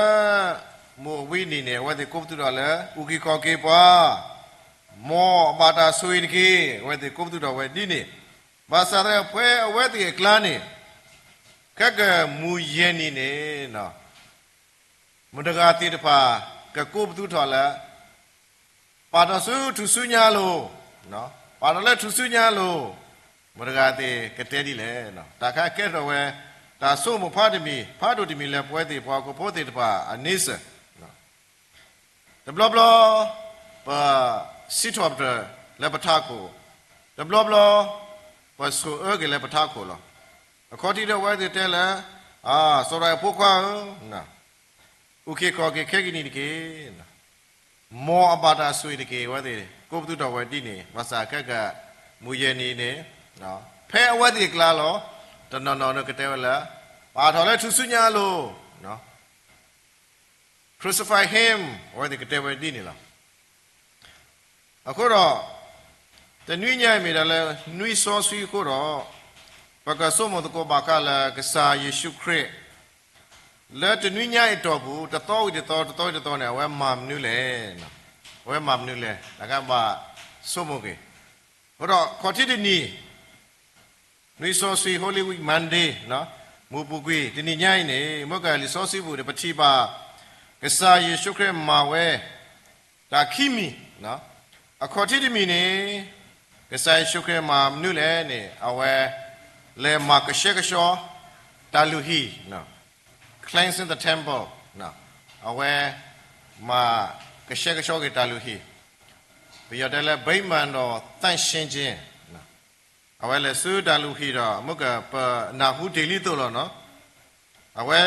မုၢ်အဝံနံၤန့ၣ် အဝဲသ့ၣ်ကိးပသူထီၣ်လၢ အုၣ်က့ၤခီၣ်က့ၤပှၤ, မ်အဘၣ်တၢ်ဆိၣ်ဂ့ၤတက့ၢ်, အဝဲသ့ၣ်ကိးပသူထီၣ်ဝဲဒ်န့ၣ်, ဘၣ်ဆၣ်သနာ်က့ ဖဲအဝဲသ့ၣ်အကျါန့ၣ် ခဲကမုၢ်ယဲၢ်နံၤန့ၣ် မတၤတဂၤသ့ၣ်တဖၣ် ကကိးပသူထီၣ်လၢ ပာ်ထီၣ်ဆူထူၣ်စုညါအလိၤ, ပာ်ထီၣ်လၢထူၣ်စုညါအလိၤ, မတၤတဂၤသ့ၣ်ကတဲဒ်လဲၣ်. တၢ်ခါကဲထီၣ်ဝဲ တၢ်ဆိကမိၣ်ဖးတမံၤ ဖးဒိၣ်တမံၤလၢပဝဲသ့ၣ်ပှၤဟီၣ်ခိၣ်ဖိသ့ၣ်တဖၣ်အန့ဆၢၣ်, တဘျီဘျီ ပစံးထီၣ်ပတြၢၤလၢပထးခိၣ်, တဘျီဘျီ ပဆိၣ်အၢက့ၤလၢပထးခိၣ်လီၤ. အခီၣ်ထံးဒီးအဝဲသ့ၣ်တဲလၢ စီၤဒၤဝံးအဖိခွါဧၢ, အုၣ်က့ၤခီၣ်က့ၤခဲကနံၣ်တက့ၢ်. မ်အဘၣ်တၢ်ဆိၣ်ဂ့ၤတက့ၢ်. အဝဲသ့ၣ်ကိးပသူထီၣ်ဝဲဒ်န့ၣ် ဘၣ်ဆၣ်ခဲကနံၣ်အံၤန့ၣ် ဖဲအဝဲသ့ၣ်အကျါလီၤ တနီၤနီၤန့ၣ်ကတဲဝဲလၢ ပာ်ထီၣ်လၢထူစုညါအလိၤ Crucify him အဝဲသ့ၣ်ကတဲဝဲဒ်န့ၣ်လီၤ. အဃိဒီး တနွံညါအံၤမ့ၢ်ဒၣ်လၢ နွံစီဆှံအဃိဒီး ပကဆိကမိၣ်သကိးဘၣ်ဃးလၢကစၢ်ယ့ၣ်ၡူးခရံာ် လၢတနွံညါအံၤအတီၢ်ပူၤ တသီဝံၤတသီ တသီဝံၤတသီန့ၣ် အဝဲမၤမနုၤလဲၣ်, အဝဲမၤမနုၤလဲၣ် တၢ်ကဘၣ်ဆိကမိၣ်က့ၤ. အဃိဒီးခီၣ်ထံးတနံၤ နွံစီဆှံ Holy Week Monday မုၢ်ပူၤကွံာ်တနံၤညါအံၤန့ၣ် မ့ၢ်ကလံာ်စီဆှံပူၤန့ၣ် ပထံၣ်ဘၣ် ကစၢ်ယ့ၣ်ၡူးခရံာ်မၤဝဲ တၢ်ခံမံၤ, အခီၣ်ထံးတမံၤန့ၣ် ကစၢ်ယ့ၣ်ၡူးခရံာ်မၤမနုၤလဲၣ်န့ၣ် အဝဲ လဲၤမၤကဆှဲကဆှီ တၢ်လုၢ်ဟံၣ် cleansing the temple အဝဲ မၤကဆှဲကဆှီက့ၤတၢ်လုၢ်ဟံၣ်, ပယီၤတဲလၢ ဗိမာန်တော်သန့်ရှင်းခြင်း အဝဲလဲၤဆူတၢ်လုၢ်ဟံၣ်ဒီး မ့ၢ်ကပနၢ်ဟူတ့ၢ်လံသိးလီၤနီၤ, အဝဲ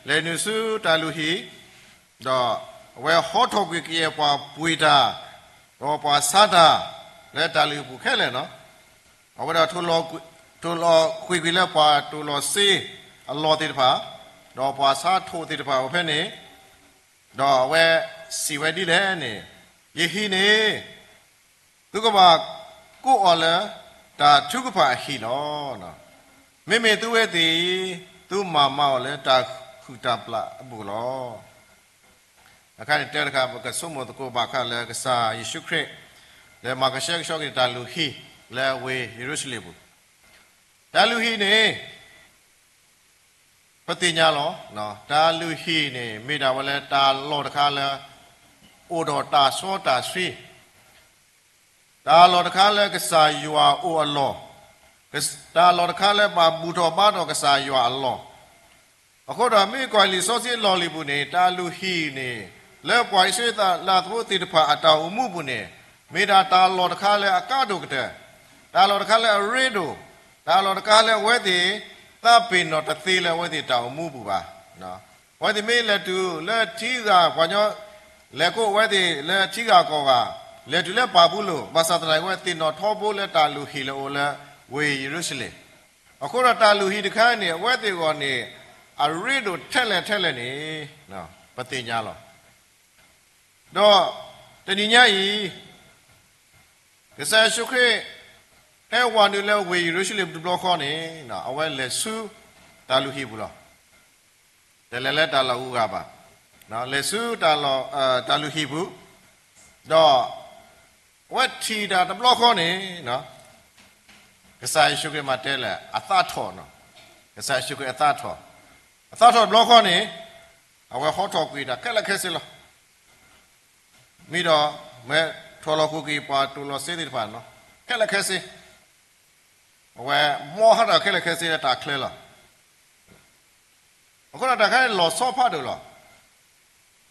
လဲၤနုာ်ဆူတၢ်လုၢ်ဟံၣ် ဒီးအဝဲဟီထီၣ်ကွံာ်ကယဲၢ်ပှၤပှ့ၤတၢ် ဒီးပှၤဆါတၢ် လၢတၢ်လုၢ်ဟံၣ်ပူၤခဲလၢာ်နီၤ, အဝဲဒၣ် ထိၣ်လီၤဃံၤကွံာ်လၢပှၤတိၢ်လီၤစ့အလီၢ်သ့ၣ်တဖၣ် ဒီးပှၤဆါထိၣ်သ့ၣ်တဖၣ်အိၣ်ဖဲန့ၣ်, ဒီးအဝဲစံးဝဲဒ်လဲၣ်န့ၣ်, ယဟံၣ်န့ၣ် သုကဘၣ်ကိးအီၤလၢ တၢ်ထုကဖၣ်အဟံၣ်လီၤ. မ့မ့ၢ်သုဝဲသ့ၣ်အံၤ သုမၤမၤအီၤလၢတၢ်ဟုၣ်တၢ်ဘျၣ်အပူၤလီၤ. အခါန့ၣ်တၢ်တခါ ပကဆိကမိၣ်သကိးဘၣ်ဃးလၢကစၢ်ယ့ၣ်ၡူးခရံာ် လၢမၤကဆှဲကဆှီက့ၤတၢ်လုၢ်ဟံၣ်လၢဝ့ၢ်ယရူၤၡလ့ၣ်ပူၤ, တၢ်လုၢ်ဟံၣ်န့ၣ် ပသ့ၣ်ညါလီၤ. တၢ်လုၢ်ဟံၣ်န့ၣ် မ့ၢ်ဒၣ်ဝဲလၢတၢ်လီၢ်တခါလၢ အိၣ်ဒီးတၢ်စီတၢ်ဆှံ, တၢ်လီၢ်တခါလၢကစၢ်ယွၤအိၣ်အလီၢ်, တၢ်လီၢ်တခါလၢဘၣ်ဘူၣ်ထီၣ်ဘါထီၣ်ကစၢ်ယွၤအလီၢ်. အဃိဒီးမ့ၢ်ကွၢ်လံာ်စီဆှံအလီၢ်လံၤပူၤန့ၣ် တၢ်လုၢ်ဟံၣ်န့ၣ် လၢပှၤအံၣ်စရ့လးဖိသ့ၣ်တဖၣ်အတၢ်အိၣ်မူပူၤန့ၣ် မ့ၢ်ဒၣ်တၢ်လီၢ်တခါလၢအကါဒိၣ်ကတၢၢ်, တၢ်လီၢ်တခါလၢအရ့ဒိၣ်, တၢ်လီၢ်တခါလၢအဝဲသ့ၣ် သးပ့ၤနီၣ်တသ့လၢအဝဲသ့ၣ်တၢ်အိၣ်မူပူၤဘၣ်. အဝဲသ့ၣ်မ့ၢ်လဲၤတုၤလၢထံဂၤ ပှၤကညီလဲၤကိးအဝဲသ့ၣ်လၢထံဂၤကီၢ်ဂၤ, လဲၤတုၤလၢပၢ်ပူၤလိာ်, ဘၣ်ဆၣ်သနာ်က့ အဝဲသ့ၣ်နီၣ်ထီဘိလၢတၢ်လုၢ်ဟံၣ်လၢအိၣ်လၢဝ့ၢ်ယရူၤၡလ့ၣ်. အဃိဒီးတၢ်လုၢ်ဟံၣ်တခါန့ၣ် အဝဲသ့ၣ်အဂီၢ်န့ၣ် အရ့ဒိၣ်ထဲလဲၣ်ထဲလဲၣ်န့ၣ် ပသ့ၣ်ညါလီၤ. ဒီးတနံၤညါအံၤ ကစၢ်ယ့ၣ်ၡူးခရံာ် ဟဲဝၤနုာ်လၢဝ့ၢ်ယရူၤၡလ့ၣ်တဘျီဃီန့ၣ် အဝဲလဲၤဆူတၢ်လုၢ်ဟံၣ်ပူၤလီၤ. တလဲၤလၢတၢ်လီၢ်ဂုၤဂၤဘၣ်, လဲၤဆူတၢ်လုၢ်ဟံၣ်ပူၤ, ဒီးအဝဲထံၣ်တၢ်တဘျီဃီန့ၣ် ကစၢ်ယ့ၣ်ၡူးခရံာ်မၤတဲလၢအသးထီၣ်, ကစၢ်ယ့ၣ်ၡူးခရံာ်အသးထီၣ်, အသးထီၣ်တဘျီဃီန့ၣ် အဝဲဟီထီၣ်ကွံာ်တၢ်ခဲလၢာ်ခဲဆ့လီၤ. မ့ၢ်ဒီး မ့ၢ်ထိၣ်လီၤဃံၤကွံာ်ပှၤတိၢ်လီၤစ့သ့ၣ်တဖၣ် ခဲလၢာ်ခဲဆ့, အဝဲမီဟးထီၣ်ခဲလၢာ်ခဲဆ့လၢတၢ်ချၢလီၤ. အဃိဒီးတၢ်ခါန့ၣ်လီၤဆီဖးဒိၣ်လီၤ.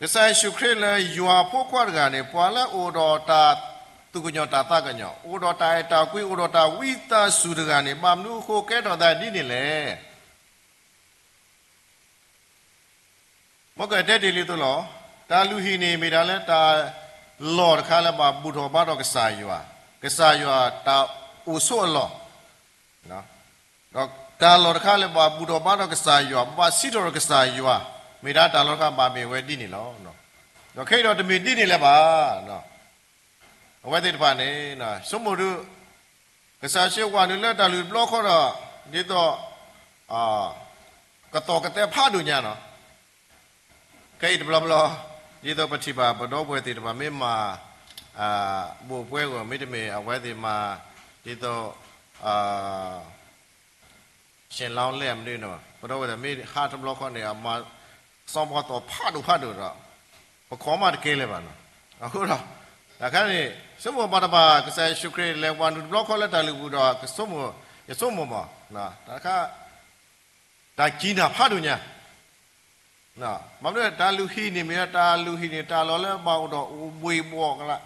ကစၢ်ယ့ၣ်ၡူးခရံာ်လၢယွၤဖိခွါတဂၤန့ၣ် ပှၤလၢအိၣ်ဒီးတၢ်သူၣ်ကညီၤတၢ်သးကညီၤ, အိၣ်ဒီးတၢ်အဲၣ်တၢ်ကွံ, အိၣ်ဒီးတၢ်ဝံသးစူၤတဂၤန့ၣ် ဘၣ်မနုၤအဃိကဲထီၣ်သးဒ်န့ၣ်လဲၣ်. မ်ကတဲတ့ၢ်လံသိးလီၤ. တၢ်လုၢ်ဟံၣ်န့ၣ် မ့ၢ်ဒၣ်လၢတၢ်လီၢ်တခါလၢဘၣ်ဘူၣ်ထီၣ်ဘါထီၣ်ကစၢ်ယွၤ, ကစၢ်ယွၤတၢ်အိၣ်ဆိးအလီၢ်, ဒီးတၢ်လီၢ်တခါလၢဘၣ်ဘူၣ်ထီၣ်ဘါထီၣ်ကစၢ်ယွၤ, ဘၣ်စံးထီၣ်ဒီးကစၢ်ယွၤ, မ့ၢ်ဒၣ်တၢ်လီၢ်တခါဘၣ်မ့ၢ်ဝဲဒ်န့ၣ်လီၤ. ဒီးခဲအံၤဒီးတမ့ၢ်ဒ်န့ၣ်လၢၤဘၣ်. အဝဲသ့ၣ်တဖၣ်န့ၣ် ဆိကမိၣ်ဒုး ကစၢ်ယ့ၣ်ၡူးဝၤနုာ်လၢတၢ်လုၢ်တဘျီဃီဒီး ဒ်သိး ကသီၣ်ကသဲဖးဒိၣ်ညါနီၤ. ခဲအံၤတဘျီဘျီ ဒ်သိးပထံၣ်ဘၣ်ပဒီပုၢ်ဝဲၢ်သ့ၣ်တဖၣ် မ့ၢ်မၤ ဘိၣ်ပှဲၤဂီၢ် မ့တမ့ၢ် အဝဲသ့ၣ်မၤ ဒ်သိး ရှဲးလီၤလဲၣ်မနုၤနီၤ, ပဒီပုၢ်ဝဲၢ်သ့ၣ်မ့ၢ်ဟးတဘျီဃီန့ၣ် အမၤ စီၤပီသီၣ်ဖးဒိၣ်ဖးဒိၣ်ဒီး ပခိးမးတကဲလၢၤဘၣ်နီၤ. အဃိဒီး တၢ်ခါန့ၣ် ဆိကမိၣ်ဘၣ်တဘၣ် ကစၢ်ယ့ၣ်ၡူးခရံာ်လဲၤဝၤနုာ်တဘျီဃီလၢတၢ်လုၢ်ပူၤဒီး ကဆိကမိၣ် ယဆိကမိၣ်မး တၢ်ခါ တၢ်ကံးနၤဖးဒိၣ်ညါ, ဘၣ်မနုၤ တၢ်လုၢ်ဟံၣ်န့ၣ် မ့ၢ်ဒၣ်တၢ်လုၢ်ဟံၣ်န့ၣ် တၢ်လီၢ်လၢဘၣ်အိၣ်ဒီးအိၣ်ဘှံးဘှီၣ်ကလာ်,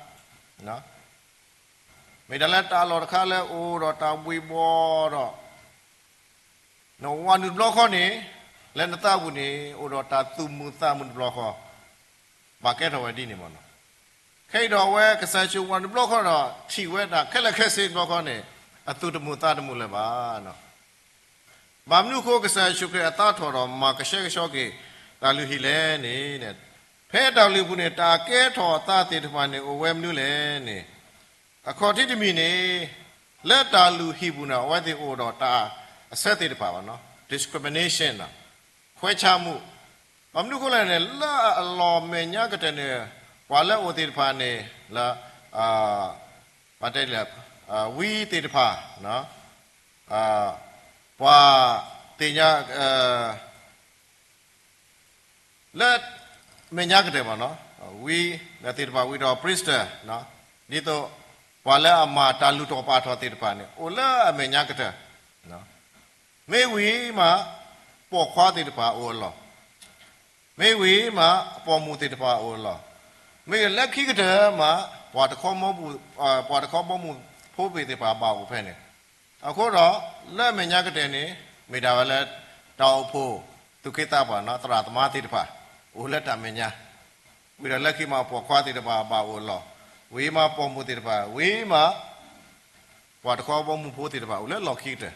မ့ၢ်ဒၣ်လၢတၢ်လီၢ်တခါလၢအိၣ်ဒီးတၢ်ဘှံးဘှီၣ်ဒီး နဝၤနုာ်တဘျီဃီန့ၣ်, လၢနသးပူၤန့ၣ် အိၣ်ဒီးတၢ်သူၣ်မုာ်သးမုာ်တဘျီဃီ, ဘၣ်ကဲထီၣ်ဝဲဒ်န့ၣ်မ့ၢ်နီၤ. ခဲအံၤဒီးအဝဲကစၢ်ယ့ၣ်ၡူးဝၤနုာ်တဘျီဃီဒီး ထံၣ်ဝဲဒၣ်ခဲလၢာ်ခဲဆ့တဘျီဃီန့ၣ် အသူၣ်တမုာ်သးတမုာ်လၢၤဘၣ်. ဘၣ်မနုၤအဃိကစၢ်ယ့ၣ်ၡူးခရံာ်အသးထီၣ်ဒီးမၤကဆှဲကဆှီက့ၤတၢ်လုၢ်ဟံၣ်လဲၣ်န့ၣ်, ဖဲတၢ်လုၢ်ပူၤန့ၣ် တၢ်ကဲထီၣ်အသးသ့ၣ်တဖၣ်န့ၣ် အိၣ်ဝဲမနုၤလဲၣ်န့ၣ်, အခီၣ်ထံးတမံၤန့ၣ်, လၢတၢ်လုၢ်ဟံၣ်ပူၤန့ၣ် အဝဲသ့ၣ်အိၣ်ဒီးတၢ်အဆၢသ့ၣ်တဖၣ်ဘၣ်နီၤ, discrimination ခွဲခြားမှု, ဘၣ်မနုၤအဃိလဲၣ်န့ၣ် လၢအလီၢ်မဲာ်ညါကတၢၢ်န့ၣ် ပှၤလၢအအိၣ်သ့ၣ်တဖၣ်န့ၣ် လၢ ပတဲလၢ ဝံသ့ၣ်တဖၣ် ပှၤသ့ၣ်ညါ လၢမဲာ်ညါကတၢၢ်ဘၣ်နီၤ, ဝံသ့ၣ်တဖၣ်ဝံၤဒီး priesthood ဒ်သိး ပှၤလၢအမၤတၢ်လုၢ်ထီၣ်ပာ်ထီၣ်သ့ၣ်တဖၣ်န့ၣ် အိၣ်လၢအမဲာ်ညါကတၢၢ်, မ့ၢ်ဝံၤမး ပိာ်ခွါသ့ၣ်တဖၣ်အိၣ်အလီၢ်, မ့ၢ်ဝံၤမး ပိာ်မုၣ်သ့ၣ်တဖၣ်အိၣ်အလီၢ်, မ့ၢ်လၢခံကတၢၢ်မး ပှၤတခီ ပှၤတခီဘီမုၢ်ဖိသ့ၣ်တဖၣ်ဘၣ်အိၣ်ဖဲန့ၣ်, အဃိဒီး လၢအမဲာ်ညါကတၢၢ်န့ၣ် မ့ၢ်ဒၣ်ဝဲလၢ တၢ်အိၣ်ဖှိၣ်သူၣ်က့သးပှၢ်နီၤ သရၣ်သမါသ့ၣ်တဖၣ် အိၣ်လၢတၢ်မဲာ်ညါ, ဝံၤဒီးလၢခံမး ပိာ်ခွါသ့ၣ်တဖၣ်ဘၣ်အိၣ်အလီၢ်, ဝံၤမးပိာ်မုၣ်သ့ၣ်တဖၣ်, ဝံၤမး ပှၤတခီဘီမုၢ်ဖိသ့ၣ်တဖၣ်အိၣ်လၢလီၢ်ခံကတၢၢ်,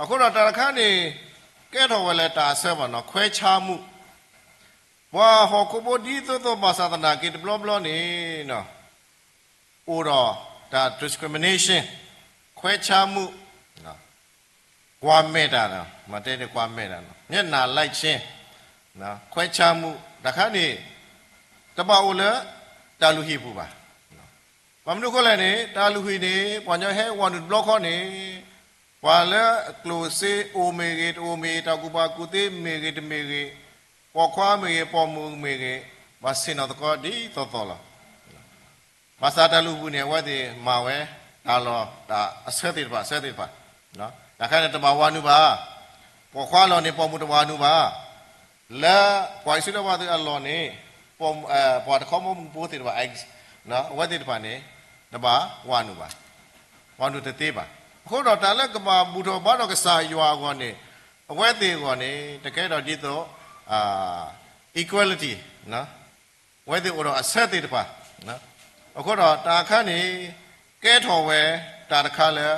အဃိဒီးတၢ်တခါန့ၣ် ကဲထီၣ်ဝဲလၢတၢ်အဆၢဘၣ်နီၤ ခွဲခြားမှု, ပှၤဟီၣ်ခိၣ်ဖိဒ်သိးသိးဘၣ်ဆၣ်သနာ်က့တဘျီဘျီန့ၣ် အိၣ်ဒီးတၢ် discrimination, ခွဲခြားမှု, ကွၢ်မဲာ်တၢ်, မ့ၢ်တဲန့ၣ်ကွၢ်မဲာ်တၢ်, မျက်နှာလိုက်ခြင်း, ခွဲခြားမှု, တၢ်တခါန့ၣ် တဘၣ်အိၣ်လၢတၢ်လုၢ်ဟံၣ်ပူၤဘၣ်. ဘၣ်မနုၤအဃိလဲၣ်န့ၣ် တၢ်လုၢ်ဟံၣ်န့ၣ် ပှၤကညီဟဲဝၤနုာ်တဘျီဃီန့ၣ် ပှၤလၢအကျိၣ်စ့အိၣ်မ့ၢ်ဂ့ၤ တအိၣ်မ့ၢ်ဂ့ၤ တၢ်ကူၣ်ဘၣ်ကူၣ်သ့မ့ၢ်ဂ့ၤတမ့ၢ်ဂ့ၤ, ပိာ်ခွါမ့ၢ်ဂ့ၤ ပိာ်မုၣ်မ့ၢ်ဂ့ၤ, ဘၣ်ဆ့ၣ်နီၤသကိးဒ်သိးသိးလီၤ. ဘၣ်ဆၣ်တၢ်လုၢ်ဟံၣ်ပူၤန့ၣ် အဝဲသ့ၣ်မၤဝဲ တၢ်လီၢ်တၢ်အဆၢသ့ၣ်တဖၣ် အဆၢသ့ၣ်တဖၣ်, တၢ်တခါန့ၣ်တဘၣ်ဝၤနုာ်ဘၣ်, ပိာ်ခွါအလီၢ်န့ၣ် ပိာ်မုၣ်တဝၤနုာ်ဘၣ်, လၢပှၤအံၣ်စရ့လးဖိသ့ၣ်အလီၢ်န့ၣ် ပှၤတခီဘီမုၢ်ဖိသ့ၣ်တဖၣ် အဝဲသ့ၣ်တဖၣ်န့ၣ် တဘၣ်ဝၤနုာ်ဘၣ်, ဝၤနုာ်တသ့ဘၣ်. အဃိဒီးတၢ်လၢကဘၣ်ဘူၣ်ထီၣ်ဘါထီၣ်ကစၢ်ယွၤအဂီၢ်န့ၣ် အဝဲသ့ၣ်အဂီၢ်န့ၣ် တကဲထီၣ်ဒ်သိး equality, အဝဲသ့ၣ်အိၣ်ဒီးအဆၢသ့ၣ်တဖၣ်, အဃိဒီးတၢ်အခါန့ၣ် ကဲထီၣ်ဝဲတၢ်တခါလၢ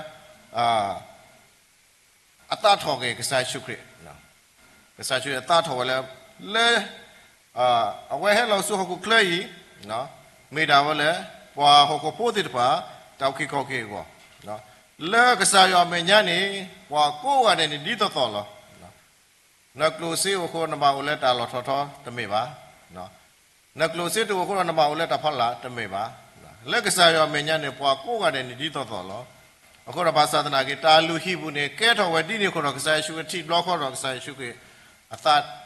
အသးထီၣ်က့ၤကစၢ်ယ့ၣ်ၡူးခရံာ်, ကစၢ်ယ့ၣ်ၡူးအသးထီၣ်ဝဲလၢ လၢ အဝဲဟဲလီၤဆူဟီၣ်ခိၣ်ချၢအံၤ မ့ၢ်ဒၣ်ဝဲလၢ ပှၤဟီၣ်ခိၣ်ဖိသ့ၣ်တဖၣ် တၢ်အုၣ်က့ၤခီၣ်က့ၤအဂီၢ်, လၢကစၢ်ယွၤအမဲာ်ညါန့ၣ် ပှၤကိးဂၤဒဲးန့ၣ်ဒ်သိးသိးလီၤ. နကျိၣ်စ့အိၣ်အဃိ နဘၣ်အိၣ်လၢတၢ်လီၢ်ထီၣ်ထီတမ့ၢ်ဘၣ်. နကျိၣ်စ့တအိၣ်အဃိဒီး နဘၣ်အိၣ်လၢတၢ်ဖီလာ်တမ့ၢ်ဘၣ်. လၢကစၢ်ယွၤအမဲာ်ညါန့ၣ် ပှၤကိးဂၤဒဲးန့ၣ်ဒ်သိးသိးလီၤ. အဃိဒီးဘၣ်ဆၣ်သနာ်က့ တၢ်လုၢ်ဟံၣ်ပူၤန့ၣ် ကဲထီၣ်ဝဲဒ်န့ၣ်အဃိဒီး ကစၢ်ယ့ၣ်ၡူးခရံာ်ထံၣ်တဘျီဃီဒီး ကစၢ်ယ့ၣ်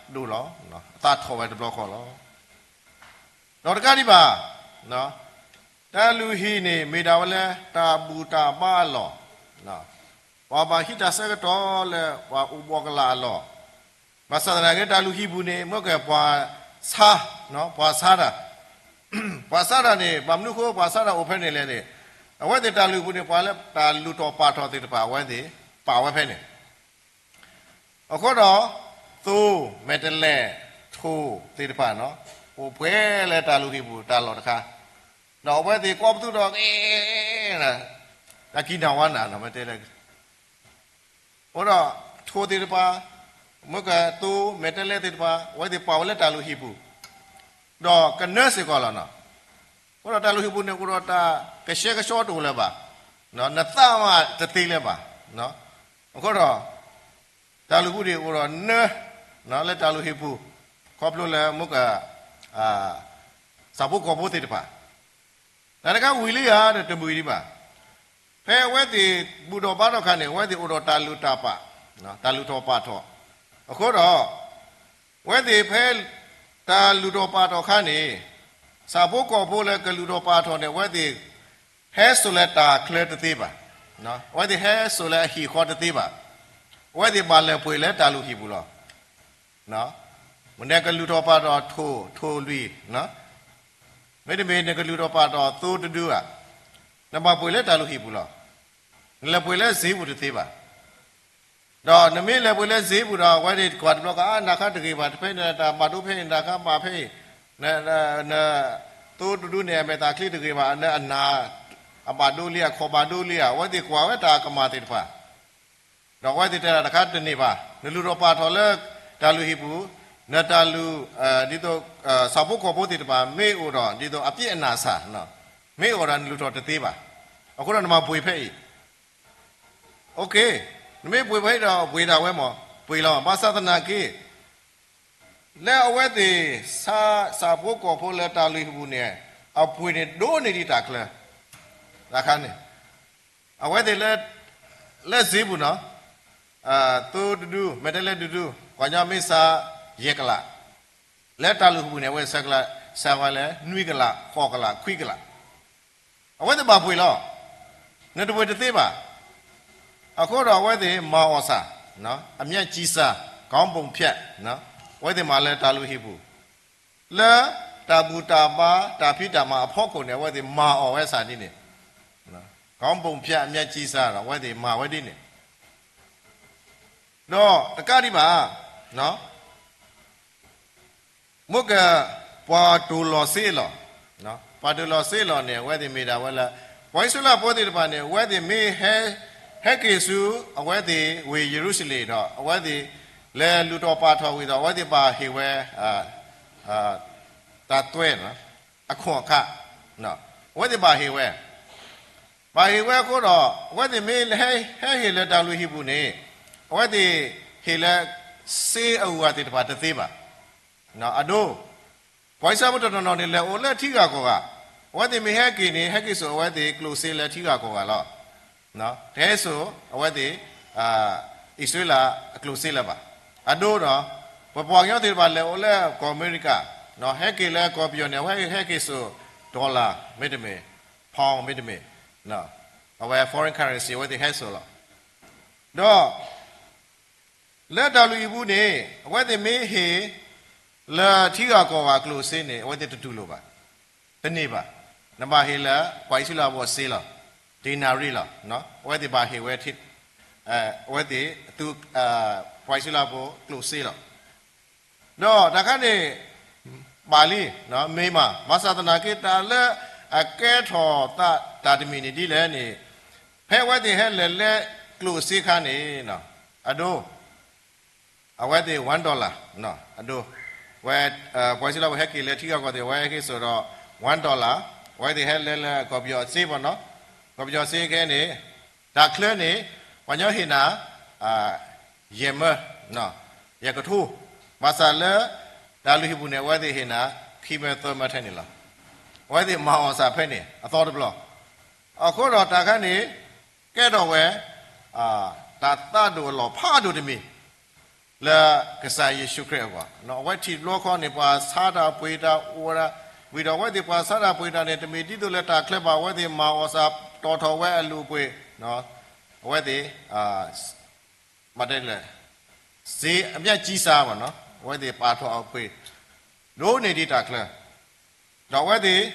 ၡူးခရံာ်အသးဒိၣ်လီၤ. အသးထီၣ်ဝဲတဘျီဃီလီၤ. ဒီးတကးဒံးဘၣ် တၢ်လုၢ်ဟံၣ်န့ၣ် မ့ၢ်ဒၣ်ဝဲလၢတၢ်ဘူၣ်တၢ်ဘါအလီၢ်, ပှၤဘၣ်ဟံးတၢ်ဆၢကတီၢ်လၢပှၤအိၣ်ဘှီၣ်ကလာ်အလီၢ်, ဘၣ်ဆၣ်သနာ်က့ တၢ်လုၢ်ဟံၣ်ပူၤန့ၣ် မ့ၢ်ကပှၤဆါ, ပှၤဆါတၢ်, ပှၤဆါတၢ်န့ၣ် ဘၣ်မနုၤအဃိပှၤဆါတၢ်အိၣ်ဖဲန့ၣ်လဲၣ်န့ၣ်, အဝဲသ့ၣ်တၢ်လုၢ်ဟံၣ်ပူၤန့ၣ် ပှၤလၢတၢ်လုၢ်ထီၣ်ပာ်ထီၣ်သ့ၣ်တဖၣ် အဝဲသ့ၣ်ပာ်ဝဲဖဲန့ၣ် အဃိဒီး သိမဲာ်တဲးလဲး ထိၣ်သ့ၣ်တဖၣ် အိၣ်ပှဲၤလၢတၢ်လုၢ်ဟံၣ်ပူၤတၢ်လီၢ်တခါ, ဒီးအဝဲသ့ၣ်ကိးပသူဒီး တၢ်ကံၢ်နၢ်ဝါနၢ် မ့ၢ်တဲလဲၣ်, အဃိဒီး ထိၣ်သ့ၣ်တဖၣ်, မ့ၢ်ကသိမဲာ်တဲးလဲးသ့ၣ်တဖၣ် အဝဲသ့ၣ်ပာ်ဝဲလၢတၢ်လုၢ်ဟံၣ်ပူၤ, ဒီးကနၢစ့ၢ်ကီးလီၤနီၤ. အဃိဒီးတၢ်လုၢ်ဟံၣ်ပူၤန့ၣ် အိၣ်ဒီးတၢ်ကဆှဲကဆှီတအိၣ်လၢၤဘၣ်, နသးမးတသ့လၢၤဘၣ်. အဃိဒီး တၢ်လုၢ်ဟံၣ်ပူၤန့ၣ်အိၣ်ဒီးနၢ လၢတၢ်လုၢ်ဟံၣ်ပူၤ, ခီဖျိလၢမ့ၢ်က ဆၣ်ဖိကီၢ်ဖိသ့ၣ်တဖၣ်, တၢ်တခါဝံၤလံဧါဒီးတမုာ်ဒံးဘၣ်. ဖဲအဝဲသ့ၣ်ဘူၣ်ထီၣ်ဘါထီၣ်အခါန့ၣ် အဝဲသ့ၣ်အိၣ်ဒီးတၢ်လုၢ်တၢ်ပာ်, တၢ်လုၢ်ထီၣ်ပာ်ထီၣ်, အဃိဒီး အဝဲသ့ၣ်ဖဲ တၢ်လုၢ်ထီၣ်ပာ်ထီၣ်အခါန့ၣ် ဆၣ်ဖိကီၢ်ဖိလၢကလုၢ်ထီၣ်ပာ်ထီၣ်န့ၣ် အဝဲသ့ၣ် ဟဲစိာ်လၢတၢ်ချၢတသ့ဘၣ်, အဝဲသ့ၣ်ဟဲစိာ်လၢအဟံၣ်အဃီတသ့ဘၣ်. အဝဲသ့ၣ်ဘၣ်လဲၤပှ့ၤလၢတၢ်လုၢ်ဟံၣ်ပူၤလီၤ. မ့ၢ်နကလုၢ်ထီၣ်ပာ်ထီၣ်ထိၣ်ထိၣ်လွံၢ်, မ့တမ့ၢ်နကလုၢ်ထီၣ်ပာ်ထီၣ်သိတဒုဧါ, နဘၣ်ပှ့ၤလၢတၢ်လုၢ်ဟံၣ်ပူၤလီၤ. နလဲၤပှ့ၤလၢစ့ပူၤတသ့ဘၣ်. ဒီးနမ့ၢ်လဲၤပှ့ၤလၢစ့ပူၤဒီး အဝဲသ့ၣ်ကွၢ်တဘျီဃီ အါ နၤခါတဂ့ၤဘၣ်, တဖဲန့ၣ်တၢ်ဘၣ်ဒိ ဖဲန့ၣ် နၤခါမၤဖဲအံၤ, န န သိတဒုန့ၣ် အမဲာ်သၣ်ချံတဂ့ၤဘၣ်, နအနၢ် အဘၣ်ဒိလံဧါ, အခီၣ်ဘၣ်ဒိလံဧါ, အဝဲသ့ၣ်ကွၢ်ဝဲတၢ်ကမၣ်သ့ၣ်တဖၣ်, ဒီးအဝဲသ့ၣ်တဲဒၣ်တခါတန့ၢ်ဘၣ်, နလုၢ်ထီၣ်ပာ်ထီၣ်လၢတၢ်လုၢ်ဟံၣ်ပူၤ, နတၢ်လုၢ် ဒ်သိး ဆၣ်ဖိကီၢ်ဖိသ့ၣ်တဖၣ် မ့ၢ်အိၣ်ဒီး ဒ်သိးအပြစ်အနာ်ဆာ်, မ့ၢ်အိၣ်ဒီးနလုၢ်ထီၣ်တသ့ဘၣ်. အဃိဒီးနမၤပှ့ၤဖဲအံၤ OK, နမ့ၢ်ပှ့ၤဖဲအံၤဒီးပှ့ၤဒၣ်ဝဲမး, ပှ့ၤလီၤ. ဘၣ်ဆၣ်သနာ်က့ လၢအဝဲသ့ၣ် ဆၣ်ဖိကီၢ်ဖိလၢတၢ်လုၢ်ဟံၣ်ပူၤန့ၣ် အပှ့ၤန့ၣ်ဒိၣ်န့ၢ်ဒံးတၢ်ချၢ, တခါန့ၣ် အဝဲသ့ၣ်လၢ လၢစ့ပူၤနီၤ, သိတဒု မဲာ်တဲးလဲးတဒု ပှၤကညီမ့ၢ်ဆါ ယဲၢ်ကလး, လၢတၢ်လုၢ်ဟံၣ်ပူၤန့ၣ် အဝဲသ့ၣ်ဆါကလး, ဆါဝဲလၢ နွံကလး ဃိးကလး ခွံကလး, အဝဲသ့ၣ်ဘၣ်ပှ့ၤလီၤ. နတပှ့ၤတသ့ဘၣ်. အဃိဒီးအဝဲသ့ၣ်မၤအီၣ်စၢ်, အမြတ်ကြီးစား, ခေါင်းပုံဖြတ်, အဝဲသ့ၣ်မၤလၢတၢ်လုၢ်ဟံၣ်ပူၤ လၢတၢ်ဘူၣ်တၢ်ဘါ တၢ်ဖံးတၢ်မၤအဖီခိၣ်န့ၣ် အဝဲသ့ၣ်မၤအီၣ်ဝဲစၢ်ဒ်န့ၣ်, ခေါင်းပုံဖြတ် အမြတ်ကြီးစားဒီး အဝဲသ့ၣ်မၤဝဲဒ်န့ၣ်, ဒီးတကးဒံးဘၣ် မ့ၢ်က ပှၤတိၢ်လီၤစ့လီၤ, ပှၤတိၢ်လီၤစ့လီၤန့ၣ် အဝဲသ့ၣ်မ့ၢ်ဒၣ်ဝဲလၢ ပှၤအံၣ်စရ့လးဖိသ့ၣ်တဖၣ်န့ၣ် အဝဲသ့ၣ်မ့ၢ်ဟဲ ဟဲက့ၤဆူ အဝဲသ့ၣ်ဝ့ၢ်ယရူၤၡလ့ၣ်ဒီး အဝဲသ့ၣ်လဲၤလုၢ်ထီၣ်ပာ်ထီၣ်ဝံၤဒီး အဝဲသ့ၣ်ဘၣ်ဟ့ၣ်ဝဲ တၢ်သွဲ အခွန်အခ အဝဲသ့ၣ်ဘၣ်ဟ့ၣ်ဝဲ, ဘၣ်ဟ့ၣ်ဝဲအဃိဒီး အဝဲသ့ၣ်မ့ၢ်ဟဲ ဟဲဟ့ၣ်လၢတၢ်လုၢ်ဟံၣ်ပူၤန့ၣ် အဝဲသ့ၣ်ဟ့ၣ်လၢ စ့အဂၤသ့ၣ်တဖၣ်တသ့ဘၣ်. အဒိ ပှၤအံၣ်စရ့လးဖိတနီၤနီၤန့ၣ် လဲၤအိၣ်လၢထံဂၤကီၢ်ဂၤ, အဝဲသ့ၣ်မ့ၢ်ဟဲက့ၤန့ၣ် ဟဲက့ၤစိာ်အဝဲသ့ၣ်ကျိၣ်စ့လၢထံဂၤကီၢ်ဂၤလီၤ. တဟဲစိာ်အဝဲသ့ၣ် အံၣ်စရ့လးအကျိၣ်စ့လၢၤဘၣ်. အဒိဒီး ပပှၤကညီသ့ၣ်တဖၣ်လဲၤအိၣ်လၢကီၢ်အမဲရကၤ, ဟဲက့ၤလၢကီၢ်ပယီၤန့ၣ် အဝဲဟဲက့ၤစိာ် dollar မ့တမ့ၢ် pound မ့တမ့ၢ် အဝဲ foreign currency အဝဲသ့ၣ်ဟဲစိာ်လီၤ. ဒီး လၢတၢ်လုၢ်ဟံၣ်ပူၤန့ၣ် အဝဲသ့ၣ်မ့ၢ်ဟ့ၣ် လၢထံဂၤကီၢ်ဂၤကျိၣ်စ့န့ၣ် အဝဲသ့ၣ်တတူၢ်လိာ်ဘၣ်, တန့ၢ်ဘၣ်. နဘၣ်ဟ့ၣ်လၢပှၤအံၣ်စရ့လးဖိအစ့လီၤ, ဒံနၤရံလီၤ, အဝဲသ့ၣ်ဘၣ်ဟ့ၣ်ဝဲ အဝဲသ့ၣ် ပှၤအံၣ်စရ့လးဖိကျိၣ်စ့လီၤ. ဒီးတၢ်ခါန့ၣ် ဘၣ်လံ, မ့ၢ်မး ဘၣ်ဆၣ်သနာ်က့ တၢ်လၢအကဲထီၣ်သးတၢ်တမံၤန့ၣ်ဒ်လဲၣ်န့ၣ်, ဖဲအဝဲသ့ၣ်ဟဲလဲၤလၢကျိၣ်စ့ခါန့ၣ် အဒိ အဝဲသ့ၣ် one dollar အဒိ ဝဲ ပှၤအံၣ်စရ့လးဖိဟဲက့ၤလၢထံဂၤကီၢ်သ့ၣ် အဝဲဟဲက့ၤစိာ်ဒီး one dollar, အဝဲသ့ၣ်ဟဲလဲၤလၢကီၢ်ပယီၤစ့မ့ၢ်နီၤ, ကီၢ်ပယီၤစ့ခဲန့ၣ် တၢ်ချၢန့ၣ် ပှၤကညီဟ့ၣ်နၤ ယဲၢ်မၢ ယဲၢ်ကထိ, ဘၣ်ဆၣ်လၢ တၢ်လုၢ်ဟံၣ်ပူၤန့ၣ် အဝဲသ့ၣ်ဟ့ၣ်နၤ ခံမၢသၢမၢထဲန့ၣ်လီၤ. အဝဲသ့ၣ်မၤအီၣ်စၢ်ဖဲန့ၣ် အသီတဘျီ, အဃိဒီးတၢ်ခါန့ၣ် ကဲထီၣ်ဝဲ တၢ်သးဒိၣ်အလီၢ်ဖးဒိၣ်တမံၤ လၢကစၢ်ယ့ၣ်ၡူးခရံာ်အဂီၢ်, အဝဲထံၣ်တဘျီဃီန့ၣ် ပှၤဆါတၢ်ပှ့ၤတၢ်အိၣ်ဝဲဒၣ်, ဝံၤဒီးအဝဲသ့ၣ်ပှၤဆါတၢ်ပှ့ၤတၢ်န့ၣ် တမ့ၢ်ဒ်သိးလၢတၢ်ချၢဘၣ်, အဝဲသ့ၣ်မၤအီၣ်စၢ်တီၣ်ထီၣ်ဝဲအလုၢ်အပှ့ၤ, အဝဲသ့ၣ် မ့ၢ်တဲလဲၣ် စ့အမြတ်ကြီးစားဘၣ်နီၤ, အဝဲသ့ၣ်ပာ်ထီၣ်အပှ့ၤ ဒိၣ်န့ၢ်ဒံးတၢ်ချၢ, ဒီးအဝဲသ့ၣ်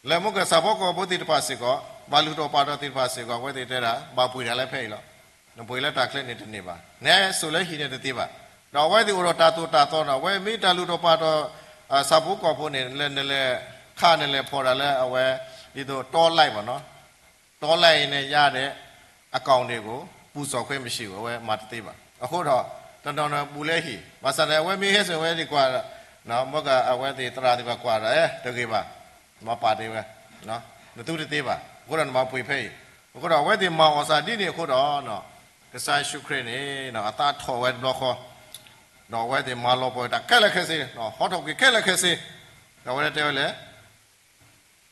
လၢမ့ၢ်ကဆၣ်ဖိကီၢ်ဖိသ့ၣ်တဖၣ်စ့ၢ်ကီး, ဘၣ်လုၢ်ထီၣ်ပာ်ထီၣ်သ့ၣ်တဖၣ်စ့ၢ်ကီး အဝဲသ့ၣ်တဲဒၣ် ဘၣ်ပှ့ၤတၢ်လၢဖဲအံၤလီၤ. နပှ့ၤလၢတၢ်ချၢန့ၣ်တန့ၢ်ဘၣ်, နဟဲစိာ်လၢဟံၣ်န့ၣ်တသ့ဘၣ်. ဒီးအဝဲသ့ၣ်အိၣ်ဒီးတၢ်သိၣ်တၢ်သီနီၤ, အဝဲမ့ၢ်တၢ်လုၢ်ထီၣ်ပာ်ထီၣ် ဆၣ်ဖိကီၢ်ဖိန့ၣ် လၢနလဲၤခးနလဲၤဖီၣ်တၢ်လၢအဝဲ ဒ်သိးတီလဲၣ်ဘၣ်နီၤ, တီလဲၣ်အံၤန့ၣ် ယါဒဲး အကီၢ်န့ၣ်ကိး ပူၤစီၣ်ခွဲမ့ၢ်ၡံး အဝဲမၤတသ့ဘၣ်. အဃိဒီး တနီၤနီၤဘူးလၢဟံၣ်, ဘၣ်ဆၣ်န့ၣ် အဝဲမ့ၢ်ဟဲစိာ်ဝဲဒ်ကွၢ်ဒီး မ့ၢ်ကအဝဲသ့ၣ်သရၣ်သ့ၣ်တဖၣ်ကွၢ်ဒီး အဲ တဂ့ၤဘၣ်, မၤပာ်တ့ၢ်ဝဲ, နသူတသ့ဘၣ်, အဃိဒီးနမၤပှ့ၤဖဲအံၤ, အဃိဒီးအဝဲသ့ၣ်မၤအီၣ်စၢ်ဒ်န့ၣ်အဃိဒီး ကစၢ်ယ့ၣ်ၡူးခရံာ်န့ၣ် အသးထီၣ်ဝဲတဘျီဃီ, ဒီးအဝဲသ့ၣ်မၤလီၤပှီၢ်တၢ်ခဲလၢာ်ခဲဆ့, ဟီထီၣ်ကွံာ်ခဲလၢာ်ခဲဆ့, ဒီးအဝဲတဲဝဲလဲၣ်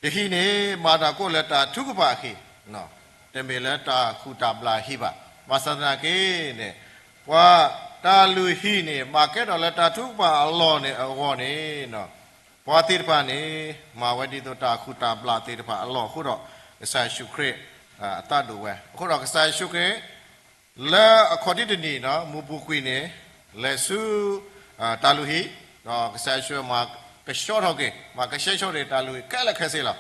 ယဟံၣ်န့ၣ်မ့ၢ်တၢ်ကိၣ်လၢတၢ်ထုကဖၣ်အဟံၣ်, တမ့ၢ်လၢတၢ်ခူၣ်တၢ်ဘျၣ်ဟံၣ်ဘၣ်. ဘၣ်ဆၣ်သနာ်က့န့ၣ် ပှၤတၢ်လုၢ်ဟံၣ်န့ၣ် ဘၣ်ကဲထီၣ်လၢတၢ်ထုကဖၣ်အလီၢ်န့ၣ်အဂီၢ်န့ၣ် ပှၤသ့ၣ်တဖၣ်န့ၣ် မၤဝဲဒ်သိးတၢ်ခူၣ်တၢ်ဘျၣ်သ့ၣ်တဖၣ်အလီၢ်အဃိဒီး ကစၢ်ယ့ၣ်ၡူးခရံာ် အသးဒိၣ်ဝဲ. အဃိဒီးကစၢ်ယ့ၣ်ၡူးခရံာ် လၢအခီၣ်ထံးတနံၤ မုၢ်ပူၤကွံာ်န့ၣ် လဲၤဆူ တၢ်လုၢ်ဟံၣ်, ဒီးကစၢ်ယ့ၣ်ၡူးမၤကဆှီထီၣ်က့ၤ, မၤကဆှဲကဆှီထီၣ်က့ၤတၢ်လုၢ်ဟံၣ်ခဲလၢာ်ခဲဆ့လီၤ.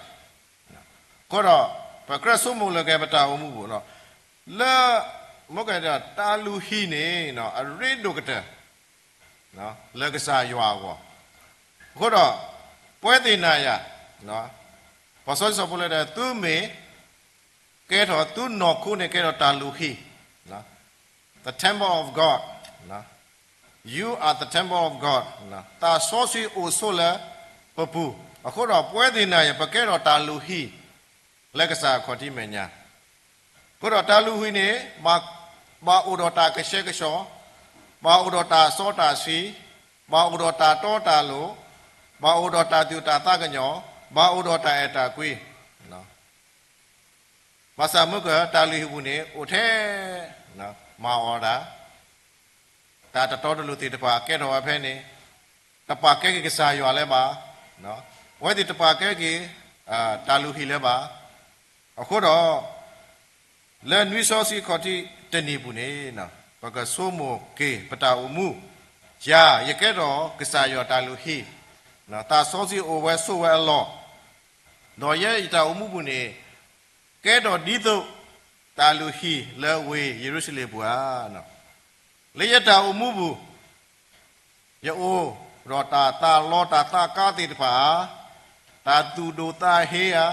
အဃိဒီး ပကြၢးဆိကမိၣ်လၢကဲပတၢ်အိၣ်မူပူၤလီၤ. လၢ မ့ၢ်ကဲ တၢ်လုၢ်ဟံၣ်န့ၣ် အရ့ဒိၣ်ကတၢၢ် လၢကစၢ်ယွၤအဂီၢ်, အဃိဒီး ပဝဲသ့ၣ်နၤယၤ ပှၤစီဆှံစီၤပီလူးတဲ သုမ့ၢ်ကဲထီၣ် သုနီၢ်ခိန့ၣ်ကဲထီၣ်တၢ်လုၢ်ဟံၣ်, the temple of God, you are the temple of God, သးစီဆှံအိၣ်ဆိးလၢပပူၤ, အဃိဒီးပဝဲသ့ၣ်နၤယၤ ပကဲထီၣ်တၢ်လုၢ်ဟံၣ် လၢကစၢ်အခီၣ်ထံးမဲာ်ညါ, အဃိဒီးတၢ်လုၢ်ဟံၣ်န့ၣ် ဘၣ်အိၣ်ဒီးတၢ်ကဆှဲကဆှီ, ဘၣ်အိၣ်ဒီးတၢ်စီတၢ်ဆှံ, ဘၣ်အိၣ်ဒီးတၢ်တီတၢ်လိၤ, ဘၣ်အိၣ်ဒီးတၢ်သူၣ်တၢ်သးကညီၤ, ဘၣ်အိၣ်ဒီးတၢ်အဲၣ်တၢ်ကွံ, ဘၣ်ဆၣ်မ့ၢ်ကဲ တၢ်လုၢ်ဟံၣ်ပူၤန့ၣ် အိၣ်ထဲ မၤအီၣ်ဒၣ် တၢ်တတီတလိၤသ့ၣ်တဖၣ်ကဲထီၣ်ဝဲဖဲန့ၣ်, တပာ်ကဲက့ၤကစၢ်ယွၤလၢၤဘၣ်, အဝဲသ့ၣ်တပာ်ကဲက့ၤ တၢ်လုၢ်ဟံၣ်လၢၤဘၣ်. အဃိဒီး လၢနွံစီဆှံအခီၣ်ထံးတနံၤပူၤန့ၣ် ပကဆိကမိၣ်က့ၤပတၢ်အိၣ်မူ, ယၤ ယကဲထီၣ်ကစၢ်ယွၤတၢ်လုၢ်ဟံၣ်, သးစီဆှံအိၣ်ဝဲဆိးဝဲအလီၢ်, ဒီးယဲယတၢ်အိၣ်မူပူၤန့ၣ် ကဲထီၣ်ဒ်သိး တၢ်လုၢ်ဟံၣ်လၢဝ့ၢ်ယရူၤၡလ့ၣ်ပူၤဧါ. လၢယတၢ်အိၣ်မူပူၤ ယအိၣ်ဒီးတၢ်သးလီတၢ်သးကါသ့ၣ်တဖၣ်ဧါ, တၢ်သူၣ်ဒိၣ်သးဟ့ဧါ,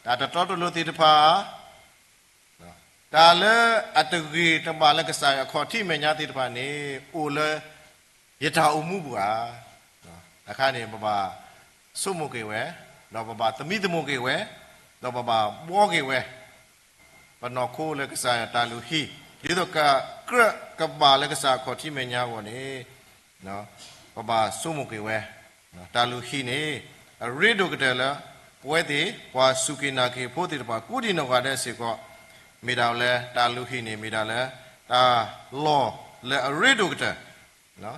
တၢ်တတီတလိၤသ့ၣ်တဖၣ်ဧါ, တၢ်လၢအတဂ့ၤတဘၣ်လၢကစၢ်ယွၤအခီၣ်ထံးမဲာ်ညါသ့ၣ်တဖၣ်န့ၣ် အိၣ်လၢယတၢ်အိၣ်မူပူၤဧါ. တခါန့ၣ် ပဘၣ်ဆိကမိၣ်က့ၤဝဲ, ဒီးပဘၣ်သမံသမိးက့ၤဝဲ, ဒီးပဘၣ်ဘှီက့ၤဝဲ ပနီၢ်ခိလၢကစၢ်ယွၤတၢ်လုၢ်ဟံၣ်, ဒ်သိးကကြၢးကဘၣ်လၢကစၢ်အခီၣ်ထံးမဲာ်ညါအဂီၢ်န့ၣ် ပဘၣ်ဆိကမိၣ်က့ၤဝဲ, တၢ်လုၢ်ဟံၣ်န့ၣ် အရ့ဒိၣ်ကတၢၢ်လၢ ပဝဲသ့ၣ် ပှၤစူၢ်က့ၤနာ်က့ၤဖိသ့ၣ်တဖၣ် ကူဒံးနီၢ်ဂၤဒဲးစ့ၢ်ကီး, မ့ၢ်ဒၣ်လၢတၢ်လုၢ်ဟံၣ်န့ၣ် မ့ၢ်ဒၣ်လၢ တၢ်လီၢ်လၢအရ့ဒိၣ်ကတၢၢ်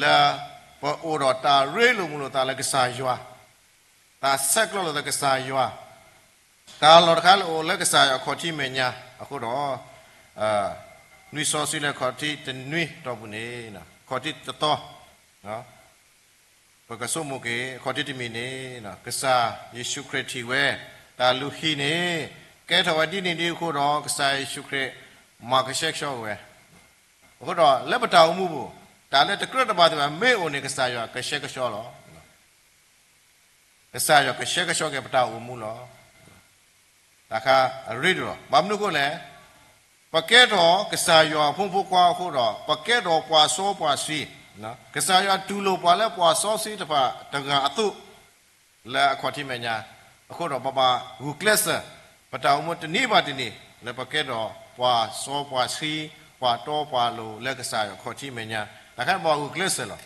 လၢပအိၣ်ဒီးတၢ်ရ့လိာ်မုာ်လိာ်သးလၢကစၢ်ယွၤ, တၢ်ဆဲးကျိးလိာ်သးကစၢ်ယွၤ, တၢ်လီၢ်တခါလၢအိၣ်လၢကစၢ်ယွၤအခီၣ်ထံးမဲာ်ညါအဃိဒီး, နွံစီဆှံလၢအခီၣ်ထံးတနွံတီၢ်ပူၤန့ၣ်, အခီၣ်ထံးတသီ ပကဆိကမိၣ်က့ၤ အခီၣ်ထံးတမံၤန့ၣ်, ကစၢ်ယ့ၣ်ၡူးခရံာ်ထံၣ်ဝဲ, တၢ်လုၢ်ဟံၣ်န့ၣ် ကဲထီၣ်ဝဲဒ်န့ၣ်ဒ်အဃိဒီး ကစၢ်ယ့ၣ်ၡူးခရံာ် မၤကဆှဲကဆှီဝဲ, အဃိဒီးလၢပတၢ်အိၣ်မူပူၤ, တၢ်လၢတကြၢးတဘၣ်သ့ၣ်တဖၣ် မ့ၢ်အိၣ်န့ၣ် ကစၢ်ယွၤကဆှဲကဆှီလီၤ. ကစၢ်ယွၤကဆှဲကဆှီက့ၤပတၢ်အိၣ်မူလီၤ. တၢ်ခါအရ့ဒိၣ်လီၤ. ဘၣ်မနုၤအဃိလဲၣ်, ပကဲထီၣ်ကစၢ်ယွၤအဖိမုၣ်ဖိခွါအဃိဒီး ပကဲထီၣ်ပှၤစီပှၤဆှံ, ကစၢ်ယွၤတူၢ်လိာ်ပှၤလၢပှၤစီဆှံတဖၣ်တဂၤအသိး လၢအခီၣ်ထံးမဲာ်ညါ, အဃိဒီးပဘၣ်ဂုာ်ကျဲးစၢး ပတၢ်အိၣ်မူတနံၤဘၣ်တနံၤ လၢပကဲထီၣ်ပှၤစီပှၤဆှံ, ပှၤတီပှၤလိၤလၢကစၢ်ယွၤအခီၣ်ထံးမဲာ်ညါ, တၢ်ခါန့ၣ်ပဘၣ်ဂုာ်ကျဲးစၢးလီၤ.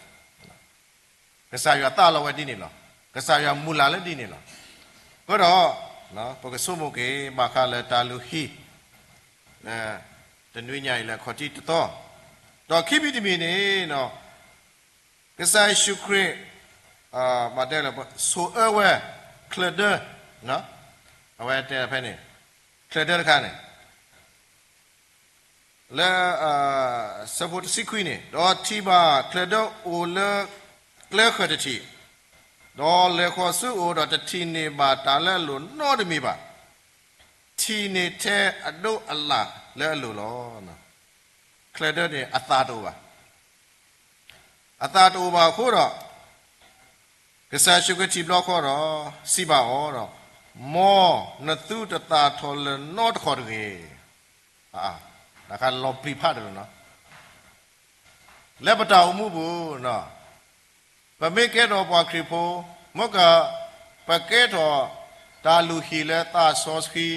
ကစၢ်ယွၤသးလီဝဲဒ်န့ၣ်လီၤ. ကစၢ်ယွၤမုၢ်လၢ်လၢဒ်န့ၣ်လီၤ. အဃိဒီး ပကဆိကမိၣ်က့ၤ ဘၣ်ဃးလၢတၢ်လုၢ်ဟံၣ် လၢ တနွံညါအံၤလၢအခီၣ်ထံးတသီ, ဒီးခံမံၤတမံၤန့ၣ် ကစၢ်ယ့ၣ်ၡူးခရံာ် ဘၣ်တဲလၢ ဆိၣ်အၢဝဲ ချၢၣ်ဒၢ, အဝဲတဲဖဲန့ၣ် ချၢၣ်ဒၢတခါန့ၣ် လၢ ဆၢဖိတဆံခွံန့ၣ်, ဒီးထံၣ်ဘၣ်ချၢၣ်ဒၢအိၣ်လၢကျဲဃၢၤတထံၣ်, ဒီးလဲၤဃီၤဆူအအိၣ်ဒီးတထံၣ်န့ၢ်ဘၣ်တၢ်လၢအလိၤနီတမံၤဘၣ်. ထံၣ်န့ၢ်ထဲအဒိအလၣ်လၢအလိၤလီၤ. ချၢၣ်ဒၢန့ၣ်အသးတအိၣ်ဘၣ်. အသးတအိၣ်ဘၣ်အဃိဒီး ကစၢ်ယ့ၣ်ၡူးခရံာ်ထံၣ်ဘျီဃီဒီး စံးဘၣ်အီၤဒီး, မ်နသုတသၣ်ထီၣ်လၢၤနီတခီၣ်တဂ့ၤ. တၢ်ခါလီၤပျံၤဖးဒိၣ်လီၤ. လၢပတၢ်အိၣ်မူပူၤ, ပမ့ၢ်ကဲထီၣ်ပှၤခရံာ်ဖိ, မ့ၢ်က ပကဲထီၣ်တၢ်လုၢ်ဟံၣ်လၢသးစီဆှံ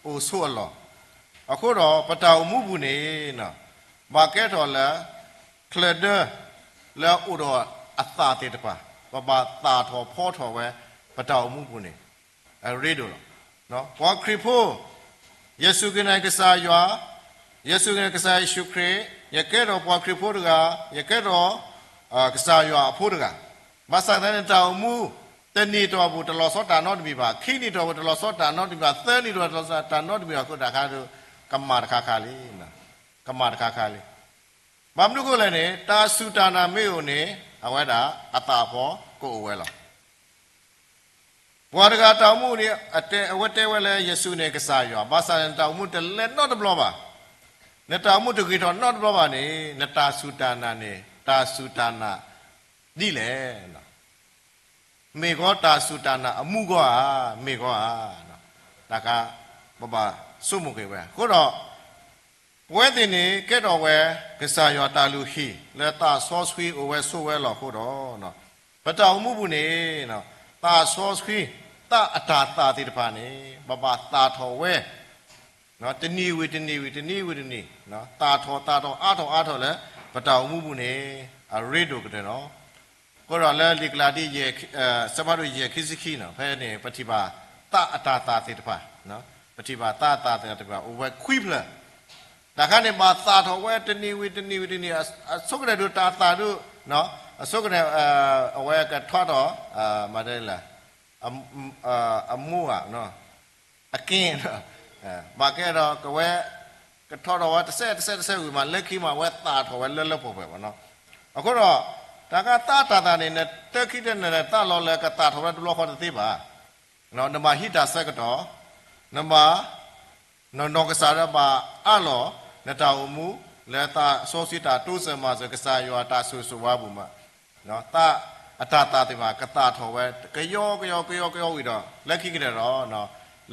အိၣ်ဆိးအလီၢ်, အဃိဒီးပတၢ်အိၣ်မူပူၤန့ၣ် ဘၣ်ကဲထီၣ်လၢ ချၢၣ်ဒၢ လၢအအိၣ်ဒီးအသၣ်သ့ၣ်တဖၣ်, ပဘၣ်သၣ်ထီၣ်ဖီထီၣ်ဝဲ ပတၢ်အိၣ်မူပူၤန့ၣ် အရ့ဒိၣ်လီၤ. ပှၤခရံာ်ဖိ, ယစူၢ်က့ၤနာ်က့ၤကစၢ်ယွၤ, ယစူၢ်က့ၤနာ်က့ၤကစၢ်ယ့ၣ်ၡူးခရံာ်, ယကဲထီၣ်ပှၤခရံာ်ဖိတဂၤ, ယကဲထီၣ် ကစၢ်ယွၤအဖိတဂၤ, ဘၣ်ဆၣ်သနာ်က့ တၢ်အိၣ်မူ တနံၣ်တီၢ်ပူၤတလီၤဆီတၢ်နီတမံၤဘၣ်, ခံနံၣ်တီၢ်ပူၤတလီၤဆီတၢ်နီတမံၤဘၣ်, သၢနံၣ်တီၢ်ပူၤတလီၤဆီတၢ်နီတမံၤဘၣ်အဃိ တၢ်ခါဒီး ကမၣ်တခါခါလံ. ကမၣ်တခါခါလံ. ဘၣ်မနုၤအဃိလဲၣ်န့ၣ် တၢ်စူၢ်တၢ်နာ်မ့ၢ်အိၣ်န့ၣ် အဝဲဒၣ်အသးအဖီကအိၣ်ဝဲလီၤ. ပှၤတဂၤတၢ်အိၣ်မူန့ၣ် အတဲ အဝဲတဲဝဲလၢယ့ၣ်ၡူးန့ၣ်ကစၢ်ယွၤ, ဘၣ်ဆၣ်န့ၣ် နတၢ်အိၣ်မူတလဲၤနီတဘျီဘၣ်, နတၢ်အိၣ်မူတဂ့ၤထီၣ်နီတဘျီဘၣ်န့ၣ် နတၢ်စူၢ်တၢ်နာ်န့ၣ် တၢ်စူၢ်တၢ်နာ်ဒ်လဲၣ်. မ့ၢ်ကီတၢ်စူၢ်တၢ်နာ်အမူကီဧါ, မ့ၢ်ကီဧါ. တၢ်ခါ ပဘၣ်ဆိကမိၣ်က့ၤဝဲ. အဃိဒီး ပဝဲသ့ၣ်န့ၣ် ကဲထီၣ်ဝဲ ကစၢ်ယွၤတၢ်လုၢ်ဟံၣ် လၢသးစီဆှံအိၣ်ဝဲဆိးဝဲလီၤအဃိဒီး ပတၢ်အိၣ်မူပူၤန့ၣ် သးစီဆှံ သးအတၢ်သၣ်သ့ၣ်တဖၣ်န့ၣ် ပဘၣ်သၣ်ထီၣ်ဝဲ တနံၤဝံၤတနံၤဝံၤ တနံၤဝံၤတနံၤ သၣ်ထီၣ်သၣ်ထီၣ်အါထီၣ်အါထီၣ်လၢ ပတၢ်အိၣ်မူပူၤန့ၣ် အရ့ဒိၣ်ကတၢၢ်လီၤ. အဃိဒီးလၢလံာ်ကလၤတံ ယဲၢ် ဆၢဖးဒိၣ်ယဲၢ်ခံဆံခံန့ၣ် ဖဲန့ၣ် ပထံၣ်ဘၣ်သးအတၢ်သၣ်သ့ၣ်တဖၣ်, ပထံၣ်ဘၣ်သးအတၢ်သၣ်သ့ၣ်တဖၣ် အိၣ်ဝဲခွံဖျၢၣ်. တၢ်ခါန့ၣ် ဘၣ်သၣ်ထီၣ်ဝဲတနံၤဝံၤတနံၤဝံၤတနံၤ အဆိကတၢၢ်ဒိၣ်တၢ်သၣ်ဒိၣ်, အဆိကတၢၢ် အဝဲကထီထီၣ် မၤဒ်လဲၣ် အမူဧါ, အက့ၣ်, ဘၣ်ကဲဒီးကဝဲ ကထီထီၣ်ဝဲတစဲးတစဲးတစဲးဝံၤမး လၢခံမး အဝဲသၣ်ထီၣ်ဝဲလၢလၢပှဲၤပှဲၤဘၣ်နီၤ. အဃိဒီး တၢ်ခါသးအတၢ်သၣ်န့ၣ် နတၢခံတနၤ နသးလီၤလၢကသၣ်ထီၣ်ဝဲတဘျီဃီတသ့ဘၣ်. နဘၣ်ဟံးတၢ်ဆၢကတီၢ်, နဘၣ် နနီၢ်ကစၢ်ဒီးဘၣ်အးလီၤ နတၢ်အိၣ်မူ လၢသးစီဆှံတၢ်တိစၢၤမၤစၢၤ ကစၢ်ယွၤတၢ်ဆိၣ်ဂ့ၤဆိၣ်ဝါပူၤမး, သးအတၢ်သၣ်သ့ၣ်တဖၣ် ကသၣ်ထီၣ်ဝဲ ကယီကယီကယီကယီဝံၤဒီး လၢခံကတၢၢ်ဒီး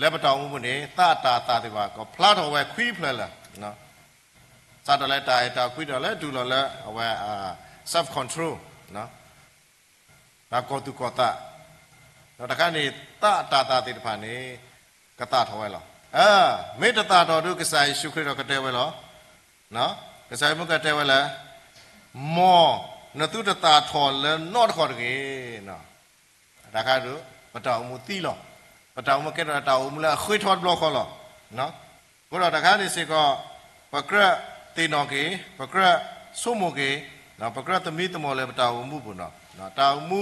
လၢပတၢ်အိၣ်မူပူၤန့ၣ် သးအတၢ်သၣ်သ့ၣ်တဖၣ် ကဖျါထီၣ်ဝဲခွံဖျၢၣ်လၢာ် စးထီၣ်လၢတၢ်အဲၣ်တၢ်ကွံဒီးလၢတူၢ်လိာ်လၢအဝဲ self control တၢ်ကီၢ်သူၣ်ကီၢ်သး, ဒီးတခါန့ၣ် သးအတၢ်သၣ်သ့ၣ်တဖၣ်န့ၣ် ကသၣ်ထီၣ်ဝဲလီၤ. မ့ၢ်တသၣ်ထီၣ်ဒီး ကစၢ်ယ့ၣ်ၡူးခရံာ်ဒီးကတဲဝဲလီၤ. ကစၢ်ယ့ၣ်ၡူးကတဲဝဲလၢ မ်နသုတသၣ်ထီၣ်လၢနီတခီၣ်တဂ့ၤ. တၢ်ခါဒီး ပတၢ်အိၣ်မူသံလီၤ. ပတၢ်အိၣ်မူကဲထီၣ်တၢ်အိၣ်မူလၢအဃ့ထီတဘျီဃီလီၤ. အဃိဒီးတၢ်ခါန့ၣ်စ့ၢ်ကီး ပကြၢးသ့ၣ်နီၣ်က့ၤ, ပကြၢးဆိကမိၣ်က့ၤ, ပကြၢးသမံသမိးလၢပတၢ်အိၣ်မူပူၤနီၤ. တၢ်အိၣ်မူ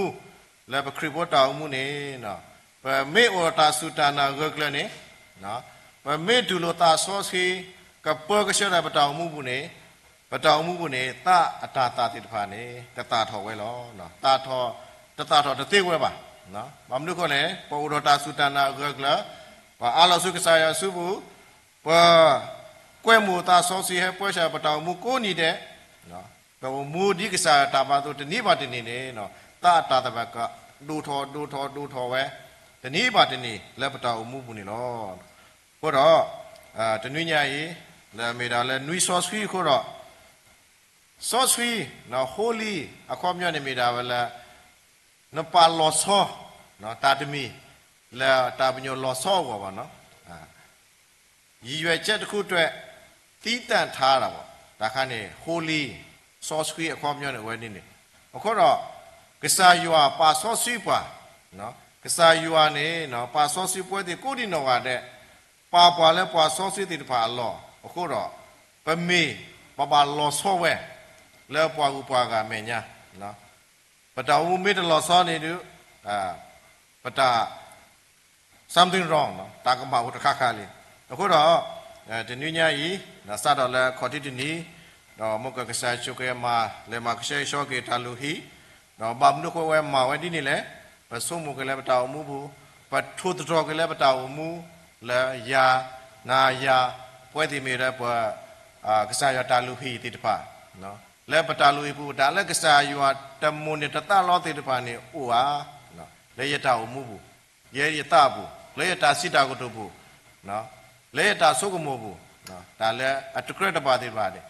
လၢပခရံာ်ဖိတၢ်အိၣ်မူန့ၣ် ပမ့ၢ်အိၣ်ဒီးတၢ်စူၢ်တၢ်နာ်ဂၢၢ်ကျၢၤန့ၣ် ပမ့ၢ်တူၢ်လိာ်သးစီဆှံ ကပၢကဆှၢဒီးပတၢ်အိၣ်မူပူၤန့ၣ် ပတၢ်အိၣ်မူပူၤန့ၣ် သးအတၢ်သၣ်သ့ၣ်တဖၣ်န့ၣ် ကသၣ်ထီၣ်ဝဲလီၤ. သၣ်ထီၣ်, တသၣ်ထီၣ်တသ့ဝဲဘၣ်. ဘၣ်မနုၤအဃိလဲၣ်, ပအိၣ်ဒီးတၢ်စူၢ်တၢ်နာ်အဂၢၢ်ကျၢၤ, ပအးလီၤဆူကစၢ်ယွၤစုပူၤ, ပ ကွဲမုာ်သးစီဆှံဟဲပၢဆှၢပတၢ်အိၣ်မူကိးနံၤဒဲး, ပအိၣ်မူဒ်ကစၢ်ယွၤတၢ်မၤအသိးတနံၤဘၣ်တနံၤန့ၣ် သးအတၢ်သၣ်ဘၣ်ကဒိၣ်ထီၣ်ဒိၣ်ထီၣ်ဒိၣ်ထီၣ်ဝဲ တနံၤဘၣ်တနံၤလၢပတၢ်အိၣ်မူပူၤန့ၣ်လီၤ. အဃိဒီး တနွံညါအံၤ လၢမ့ၢ်ဒၣ်လၢနွံစီဆှံအဃိဒီး စီဆှံ holy အခီပညီန့ၣ်မ့ၢ်ဒၣ်ဝဲလၢ နပာ်လီၤဆီ တၢ်တမံၤ လၢတၢ်ပညိၣ်လီၤဆီအဂီၢ်ဘၣ်နီၤ. ရည်ရွယ်ချက်တစ်ခုအတွက် သီးသန့်ထားတာပေါ့. တၢ်ခါန့ၣ် holy စီဆှံအခီပညီန့ၣ် အဝဲန့ၣ်န့ၣ်. အဃိဒီး ကစၢ်ယွၤပာ်စီဆှံပှၤ, ကစၢ်ယွၤန့ၣ် ပာ်စီဆှံပဝဲသ့ၣ်ကိးဒံနီၢ်ဂၤဒဲး, ပာ်ပှၤလၢပှၤစီဆှံသ့ၣ်တဖၣ်အလီၢ်. အဃိဒီး ပမ့ၢ် ပဘၣ်လီၤဆီဝဲ လၢပှၤဂုၤပှၤဂၤအမဲာ်ညါ ပတၢ်အိၣ်မူမ့ၢ်တလီၤဆီန့ၣ်ဒီး ပတၢ် something wrong တၢ်ကမၣ်အိၣ်တခါခါလံ. အဃိဒီး တနွံညါအံၤ စးထီၣ်လၢခီၣ်ထံးတနံၤ ဒီးမ်ကစၢ်ယ့ၣ်ၡူးခရံာ်မၤ လဲၤမၤကဆှဲကဆှီက့ၤတၢ်လုၢ်ဟံၣ်, ဒီးဘၣ်မနုၤအဃိဝဲမၤဝဲဒ်န့ၣ်လဲၣ်, ပဆိကမိၣ်က့ၤလၢပတၢ်အိၣ်မူပူၤ, ပထိၣ်သတြီၤက့ၤလၢပတၢ်အိၣ်မူ လၢယၤ နၤယၤ ပဝဲသ့ၣ်မ့ၢ်ဒီးပ ကစၢ်ယွၤတၢ်လုၢ်ဟံၣ်သ့ၣ်တဖၣ် လၢပတၢ်လုၢ်ဟံၣ်ပူၤ တၢ်လၢကစၢ်ယွၤတမိၣ်န့ၢ်တသးလီသ့ၣ်တဖၣ်န့ၣ်အိၣ်ဧါ, လၢယတၢ်အိၣ်မူပူၤ, လၢယသးပူၤ, လၢယတၢ်စံးတၢ်ကတိၤပူၤ, လၢယတၢ်ဆိကမိၣ်ပူၤ, တၢ်လၢအတကြၢးတဘၣ်သ့ၣ်တဖၣ်န့ၣ်,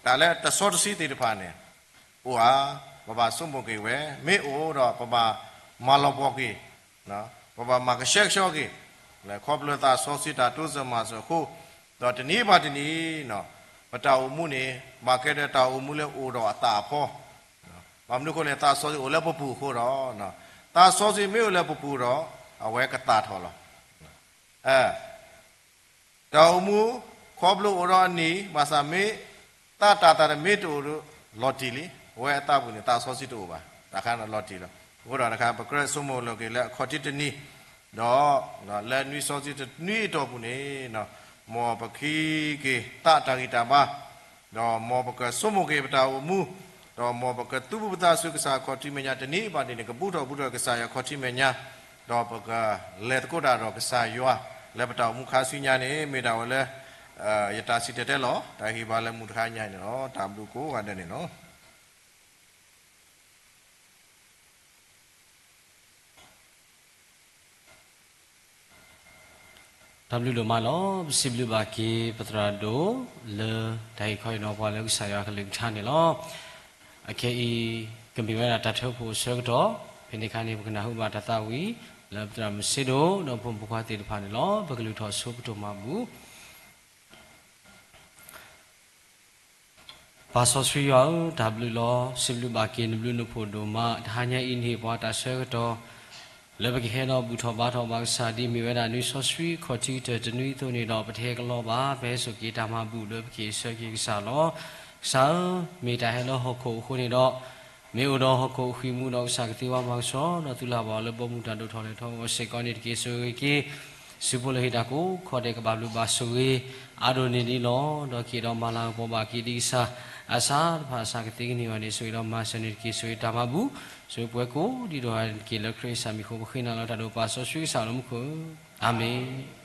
တၢ်လၢတစီတဆှံသ့ၣ်တဖၣ်န့ၣ် အိၣ်ဧါ, ပဘၣ်ဆိကမိၣ်က့ၤဝဲ, မ့ၢ်အိၣ်ဒီးပဘၣ်မၤလီၤပှီၢ်က့ၤ ပဘၣ်မၤကဆှဲကဆှီက့ၤ, လၢခီဖျိသးစီဆှံတၢ်တိစၢၤမၤစၢၤအဃိ, ဒီးတနံၤဘၣ်တနံၤ ပတၢ်အိၣ်မူန့ၣ် ဘၣ်ကဲဒီးတၢ်အိၣ်မူလၢအိၣ်ဒီးအသးအဖီ, ဘၣ်မနုၤအဃိလဲၣ် သးစီဆှံအိၣ်လၢပပူၤအဃိဒီး, သးစီဆှံမ့ၢ်အိၣ်လၢပပူၤဒီး အဝဲကသၣ်ထီၣ်လီၤ. တၢ်အိၣ်မူ ခီဖျိအိၣ်ဒီးအနံၤ ဘၣ်ဆၣ်မ့ၢ် သးတၢ်သၣ်တမ့ၢ်တအိၣ်ဒီး လီၤတံၢ်လံ, အဝဲအသးပူၤန့ၣ် သးစီဆှံတအိၣ်ဘၣ်, တၢ်ခါန့ၣ်လီၤတံၢ်လီၤ. အဃိဒီးတခါ ပကြၢးဆိကမိၣ်လီၤက့ၤလၢအခီၣ်ထံးတနံၤ, ဒီး လၢနွံစီဆှံတနွံအတီၢ်ပူၤန့ၣ် မ်ပခံက့ၤသးတၢ်ဂံၢ်တၢ်ဘါ, ဒီးမ်ပကဆိကမိၣ်က့ၤပတၢ်အိၣ်မူ, ဒီးမ်ပကသူၣ်ပူၤသးစူၤကစၢ်အခီၣ်ထံးမဲာ်ညါတနံၤဘၣ်တနံၤန့ၣ် ကဘူၣ်ထီၣ်ဘါထီၣ်ကစၢ်ယွၤအခီၣ်ထံးမဲာ်ညါ, ဒီးပကလဲၤသကိးတၢ်ဒီးကစၢ်ယွၤ လၢပတၢ်အိၣ်မူခါဆူညါန့ၣ် မ့ၢ်ဒၣ်ဝဲလၢ ယတၢ်စံၣ်တဲၤတဲလီၤ တၢ်ဟ့ၣ်ပှၤလၢမုၢ်တဟါညါန့ၣ်လီၤ. တၢ်ဘျုးကိးဂၤဒဲးန့ၣ်လီၤ. တၢ်ဘျုးဒိၣ်မးလီၤ. ပစံးဘျုးဘၣ်က့ၤပသရၣ်ဒိၣ် လၢတၢ်ဟ့ၣ်ခီဟ့ၣ်နီၤပှၤလၢကစၢ်ယွၤအကလုၢ်ကထါန့ၣ်လီၤ. အခဲအံၤ ကမ့ၢ်ဝဲဒၣ်တၢ်ထၢဖှိၣ်အဆၢကတီၢ်, ဖဲန့ၣ်အခါန့ၣ် ပကနၢ်ဟူဘၣ်တၢ်သးဝံၣ် လၢပသရၣ်မုၣ်စ့ဒိၣ် ဒီးဖိမုၣ်ဖိခွါသ့ၣ်တဖၣ်န့ၣ်လီၤ. ပကလုၢ်ထီၣ်ဆိပတိၢ်မၤဘူၣ် ပၢ်စီဆှံယွၤဧၢ, တၢ်ဘျုးလီၤ. စံးဘျုးဘၣ်က့ၤနဘျုးနဖှိၣ်ဒိၣ်မး, တဟါညါအံၤနဟ့ၣ်ပှၤတၢ်ဆၢကတီၢ် လၢပကဟဲဒီးဘူၣ်ထီၣ်ဘါထီၣ်ဘၣ်ကစၢ် ဒ်မ့ၢ်ဝဲဒၣ်နွံစီဆှံခီၣ်ထံးကတၢၢ်တနွံအသိးန့ၣ်ဒီး ပတဟဲကလီဘၣ်, ပဟဲစိာ်က့ၤတၢ်မၤဘူၣ်လၢပကဟ့ၣ်ဆၢက့ၤကစၢ်လီၤ. ကစၢ်ဧၢ, မ့ၢ်တၢ်ဟဲလၢဟီၣ်ခိၣ်အဃိန့ၣ်ဒီး မ့ၢ်အိၣ်ဒီးဟီၣ်ခိၣ်အဃံးမူဒီး ကစၢ်ကသ့ဝဲမၤကဆှီ ဒီးသုလၢ်ဘၣ်အီၤလၢဘီမုၢ်တၢ်ဒိၣ်ထီၣ်လဲၢ်ထီၣ်အဂီၢ်စ့ၢ်ကီးန့ၣ် တက့ၢ်ဆိၣ်ဂ့ၤက့ၤ စုဖိလၢဟ့ၣ်တၢ်ကိးခီဒဲး ကဘၣ်ဘျုးဘၣ်ဆိၣ်ဂ့ၤ အါဒိၣ်န့ၢ်ဒံးလီၤ. ဒီးက့ၤဒီးမၤလၤကပီၤဘၣ်က့ၤဒံးကစၢ် အစၢ်တဖၣ်အစၢ်ကသ့ကန့ၢ်အဂီၢ်န့ၣ် ဆိၣ်ဂ့ၤဒီးမၤစၢၤန့ၣ်တက့ၢ် ဆိၣ်ဂ့ၤတၢ်မၤဘူၣ် ဆိၣ်ဂ့ၤပှၤကိးဒံးဒီးတက့ၢ် လၢခရံာ်အမံၤအဃိ ပဃ့နၤလီၤတၢ်ဒိၣ်ပၢ်စီဆှံကစၢ်လၢမူခိၣ်ဧၢ, အၤမ့ၣ်.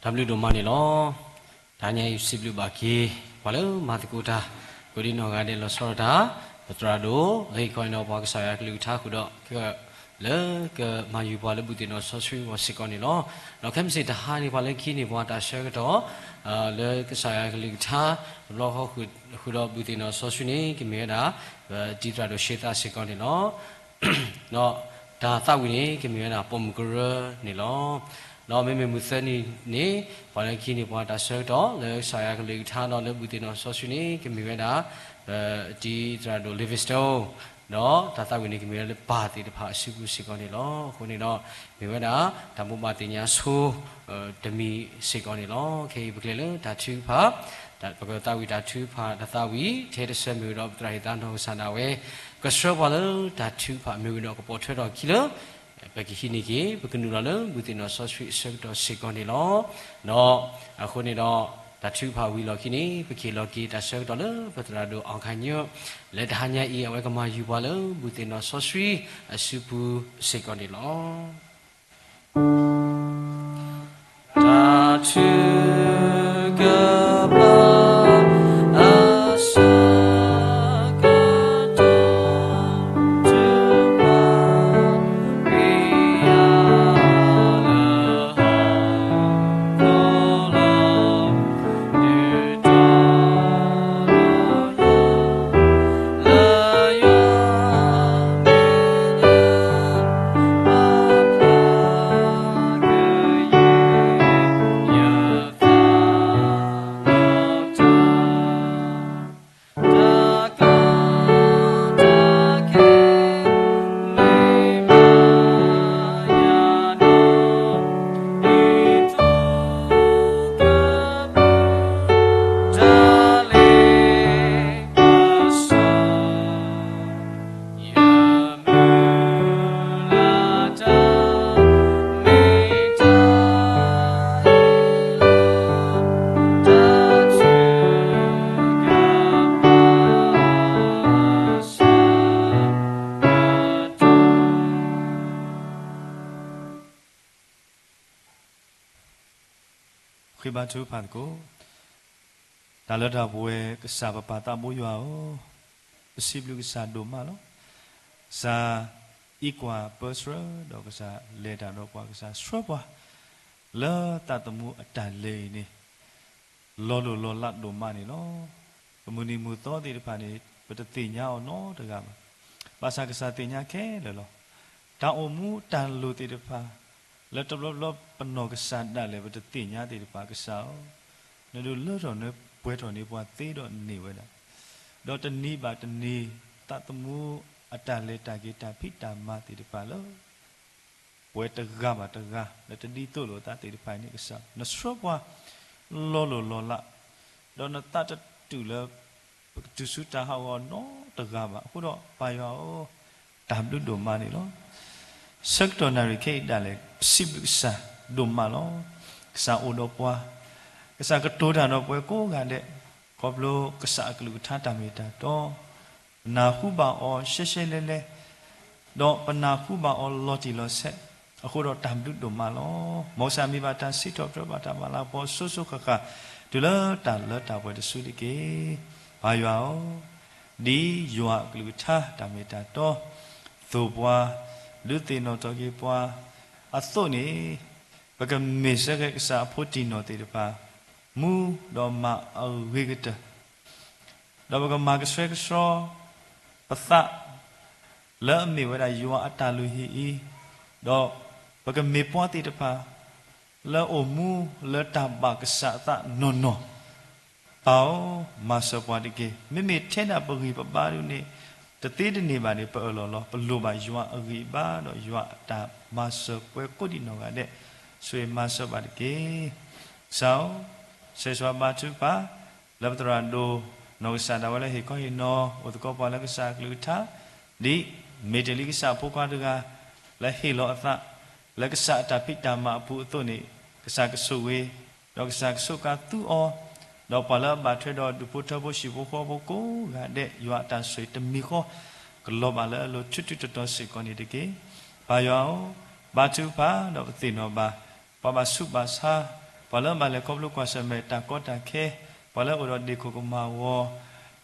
တၢ်ဘျုးဒိၣ်မးန့ၣ်လီၤ. တဟါညါအံၤ စံးဘျုးဘၣ်က့ၤ ပှၤလၢမၤသကိးတၢ် ကိးဒံနီၢ်ဂၤဒဲးလီၤဆီဒၣ်တၢ် ပသရၣ်ဒိၣ် အဂ့ၢ်ခီအံၤနီၤ ပှၤကစၢ်ယွၤကလုၢ်ကထါဃုာ်ဒီး လၢကမၤယုၤပှၤလၢဘူၣ်သ့ၣ်နီၣ်စီဆှံအဂီၢ်စ့ၢ်ကီးန့ၣ်လီၤ. ဒီးခဲမုၢ်ဆ့ၣ်တဟါန့ၣ် ပှၤလၢခံန့ၣ် ပှၤတၢ်ဆၢကတီၢ် လၢကစၢ်ယွၤကလုၢ်ကထါ တဘျီဃီဃုာ်ဒီးဘူၣ်သ့ၣ်နီၣ်စီဆှံန့ၣ် ကမ့ၢ်ဝဲဒၣ် ဒ်သရၣ်ဒိၣ်ရှ့သးစ့ၢ်ကီးန့ၣ်လီၤ. ဒီးတၢ်သးဝံၣ်န့ၣ် ကမ့ၢ်ဝဲဒၣ်ပိာ်မုၣ်ကရၢန့ၣ်လီၤ. ဒီးမ့မ့ၢ်မုၢ်သၢနံၤန့ၣ် ပှၤလၢခံန့ၣ် ပှၤတၢ်ဆၢကတီၢ် လၢကစၢ်ယွၤကလုၢ်ကထါဒီးလၢဘူၣ်သ့ၣ်နီၣ်စီဆှံန့ၣ် ကမ့ၢ်ဝဲဒၣ် ဒ်သရၣ်ဒိၣ် Livingstone ဒီးတၢ်သးဝံၣ်န့ၣ် ကမ့ၢ်ဝဲဒၣ်လၢပၢ်သ့ၣ်တဖၣ်အစုပူၤစ့ၢ်ကီးန့ၣ်လီၤ. အဃိန့ၣ်ဒီး မ့ၢ်ဝဲဒၣ် တၢ်ဘိးဘၣ်သ့ၣ်ညါဆိ တမံၤစ့ၢ်ကီးန့ၣ်လီၤ. ခဲအံၤပကလဲၤလၢတၢ်ထုကဖၣ် ပကသးဝံၣ်တၢ်ထုကဖၣ် တၢ်သးဝံၣ် ထဲတဆၢမ့ၢ်ဝံၤဒီး ပသရၣ်ဟ့ၣ်သါနီၢ်ကစၢ်ဒၣ်ဝဲ ကဆှၢပှၤလၢတၢ်ထုကဖၣ်မ့ၢ်ဝံၤဒီး ကပိာ်ထွဲထီၣ်အခံလၢ ပကဟံးန့ၢ်က့ၤ ပကနုာ်လီၤလၢဘူၣ်သ့ၣ်နီၣ်စီဆှံအဆၢကတီၢ်စ့ၢ်ကီးန့ၣ်လီၤ. ဒီးအဃိန့ၣ်ဒီး တၢ်ထုကဖၣ်ဝံၤလီၢ်ခံန့ၣ် ပကဟ့ၣ်လီၤက့ၤတၢ်ဆၢကတီၢ်လၢပသရၣ်ဒိၣ် အောင်ခိုင်ညွန့် လၢတဟါညါအံၤ အဝဲကမၤယုၤပှၤလၢဘူၣ်သ့ၣ်နီၣ်စီဆှံအစုပူၤစ့ၢ်ကီးန့ၣ်လီၤ. တၢ်ထုကဖၣ် အဆၢကတီၢ် ထုကဖၣ် ဝံယၢလၢ ဟီၣ်ခိၣ်လီၤ ဒုးတီၤလီၤယၤ လၢယွၤ ပၢ်ဖျါကယဲၢ် ယသးလီၤတၢ် တၢ်ကီတၢ်ခဲ မ့ၢ်မၤယၤဒီး ဒ်သိးကပူၤ တၢ်လ့ပစီ ယမုၢ်လၢ်တၢ် မ့ၢ်တၢ်ဟ့ၣ်လီၤ တၢ်ထုကဖၣ် အဆၢကတီၢ် ဃ့ဘါထုကဖၣ်သကိး. တၢ်လၢတၢ်ပှဲၤကစၢ်ပပၢ်သးဘိယွၤဧၢ, ပစံးဘျုးကစၢ်ဒိၣ်မးလီၤ. ကစၢ်အံးကွၢ်ပၢဆှၢ ဒီးကစၢ်လဲၤတၢ်ဒီးပှၤ ကစၢ်ဆှၢပှၤ လၢသးသမူအတၢ်လဲၤအံၤန့ၣ် လီၤလိၢ်လီၤလးဒိၣ်မးန့ၣ်လီၤ. ပမုၢ်နံၤမုၢ်သီသ့ၣ်တဖၣ်န့ၣ် ပတသ့ၣ်ညါအီၤနီတဂၤဘၣ်. ဘၣ်ဆၣ်ကစၢ်သ့ၣ်ညါခဲလၢာ်လီၤ. တၢ်အိၣ်မူတၢ်လိၣ်သ့ၣ်တဖၣ် လၢတဘျီဘျီပနီၢ်ကစၢ်ဒၣ်လဲာ် ပတသ့ၣ်ညါသ့ၣ်တဖၣ် ကစၢ်ဧၢ, နဒုးလၢထီၣ်နပှဲၤထီၣ်န့ၢ်ပှၤသ့ဒီးန့ၢ်ဝဲဒၣ်, ဒီးတနံၤဘၣ်တနံၤ သးသမူအတၢ်လဲၤတၢ်က့ၤတၢ်ဖံးတၢ်မၤသ့ၣ်တဖၣ်လၢ ပှဲၤတဂၤဘၣ်တဂၤ လၢတဒ်သိးလိာ်အသးသ့ၣ်တဖၣ်အံၤန့ၣ် ကစၢ် နဆှၢပှၤလီၤလိၢ်လီၤလး, ဒီးနသးတတုာ်လၢ ပကတုၤဆူတၢ်ဟးဂီၤနီတဂၤဘၣ်. အဃိဒီးပၢ်ယွၤဧၢ, တၢ်ဘျုးဒိၣ်မးန့ၣ်လီၤ. ဆၢကတီၢ်နၣ်ရံၣ်ခဲအံၤဒၣ်လဲာ် ပစံးဘျုးကစၢ်ဒိၣ်မးလီၤ. ကစၢ်အိၣ်ဒီးပှၤ, ကစၢ်ကတိၤတၢ်ဒီးပှၤကိးဂၤဒဲး, ခီဖျိကစၢ်အကလုၢ်ကထါတၢ်မ့ၢ်တၢ်တီ ပနၢ်ဟူဘၣ်အီၤရှဲရှဲလဲလဲ, ဒီးပနၢ်ဟူဘၣ်အီၤလီၤတံၢ်လီၤဆဲး, အဃိဒီးတၢ်ဘျုးဒိၣ်မးလီၤ. မ်ကစၢ်မံဘၣ်တၢ်စံးထီၣ်ပတြၢၤဘၣ်တၢ်မၤလၤကပီၤအစိၤစိၤဃၣ်ဃၣ် တုၤလၢတၢ်လၢတၢ်ပှဲၤတစုတက့ၢ်. ပၢ်ယွၤဧၢ, ဒ်ယွၤအကလုၢ်ကထါတၢ်မ့ၢ်တၢ်တီ သိၣ်ပှၤ, ဒုးသ့ၣ်နီၣ်ထီၣ်က့ၤပှၤအသိးန့ၣ်, ပကမ့ၢ်စ့ၢ်ကီးကစၢ်အဖိတံၢ်နီၢ်သ့ၣ်တဖၣ် မူဒီးမၤအဂ့ၤကတၢၢ်, ဒီးပကမၤကဆှဲကဆှီပသး လၢအမ့ၢ်ဝဲဒၣ်ယွၤအတၢ်လုၢ်ဟံၣ်အံၤ, ဒီးပကမ့ၢ်ပှၤသ့ၣ်တဖၣ် လၢအိၣ်မူလၢတၢ်ဘၣ်ကစၢ်အသးနီၢ်နီၢ်, ပၢ်ဧၢ, မၤစၢၤပှၤတက့ၢ်. မ့မ့ၢ်ထဲဒၣ်ပဂံၢ်ပဘါဒုန့ၣ် တသ့တန့ၢ်ဘၣ်န့ၣ် ပအၢၣ်လီၤလီၤ. ပလိၣ်ဘၣ်ယွၤအဂံၢ်အဘါ ဒီးယွၤအတၢ်မၤစၢၤပှၤကိးဒံးနီၢ်ဂၤဒဲး, ဆိၣ်ဂ့ၤမၤစၢၤဘၣ်တက့ၢ်. ကစၢ်ဧၢ, ဆၢဂ့ၤဘါထုကဖၣ် လၢပသရၣ်ဒိၣ်နီၢ်ကစၢ်ဒၣ်ဝဲလၢဟ့ၣ်ခီဟ့ၣ်နီၤ အိၣ်သကိးပှၤလၢကစၢ်အကလုၢ်ကထါ, ဒ်မ့ၢ်တ့ၢ်လံကစၢ်အဖိခွါတဂၤ လၢဟ့ၣ်လီၤအသး လၢကစၢ်အတၢ်ဖံးတၢ်မၤအပူၤအသိးန့ၣ်, ကစၢ်ကဆိၣ်ဂ့ၤ, ဒီးကစၢ်ကဆိးကါသူအီၤ, ဒီးပှၤလၢအဘၣ်ထွဲဒီးဒူၣ်ဖိထၢဖိဟံၣ်ဖိဃီဖိကိးဂၤဒဲး ယွၤအတၢ်ဆိၣ်ဂ့ၤတမံၤဃီ ကလီၤဘၣ်လၢအလိၤ ဆူၣ်ထူးတတီၤစ့ၢ်ကီးန့ၣ်တက့ၢ်. ပၢ်ယွၤဧၢ, ဘါထုကဖၣ်ဒီးပသ့ၣ်နီၣ်ဘၣ် ပှၤဘၣ်ဆူးဘၣ်ဆါ ပှၤလၢဘၣ်လဲၤခီဖျိကွၢ်ဆၢၣ်မဲာ်တၢ်ကီတၢ်ခဲ, ပှၤလၢအိၣ်ဒီးဒ့ၣ်ခိၣ်ကမၢ်ဂီၤ,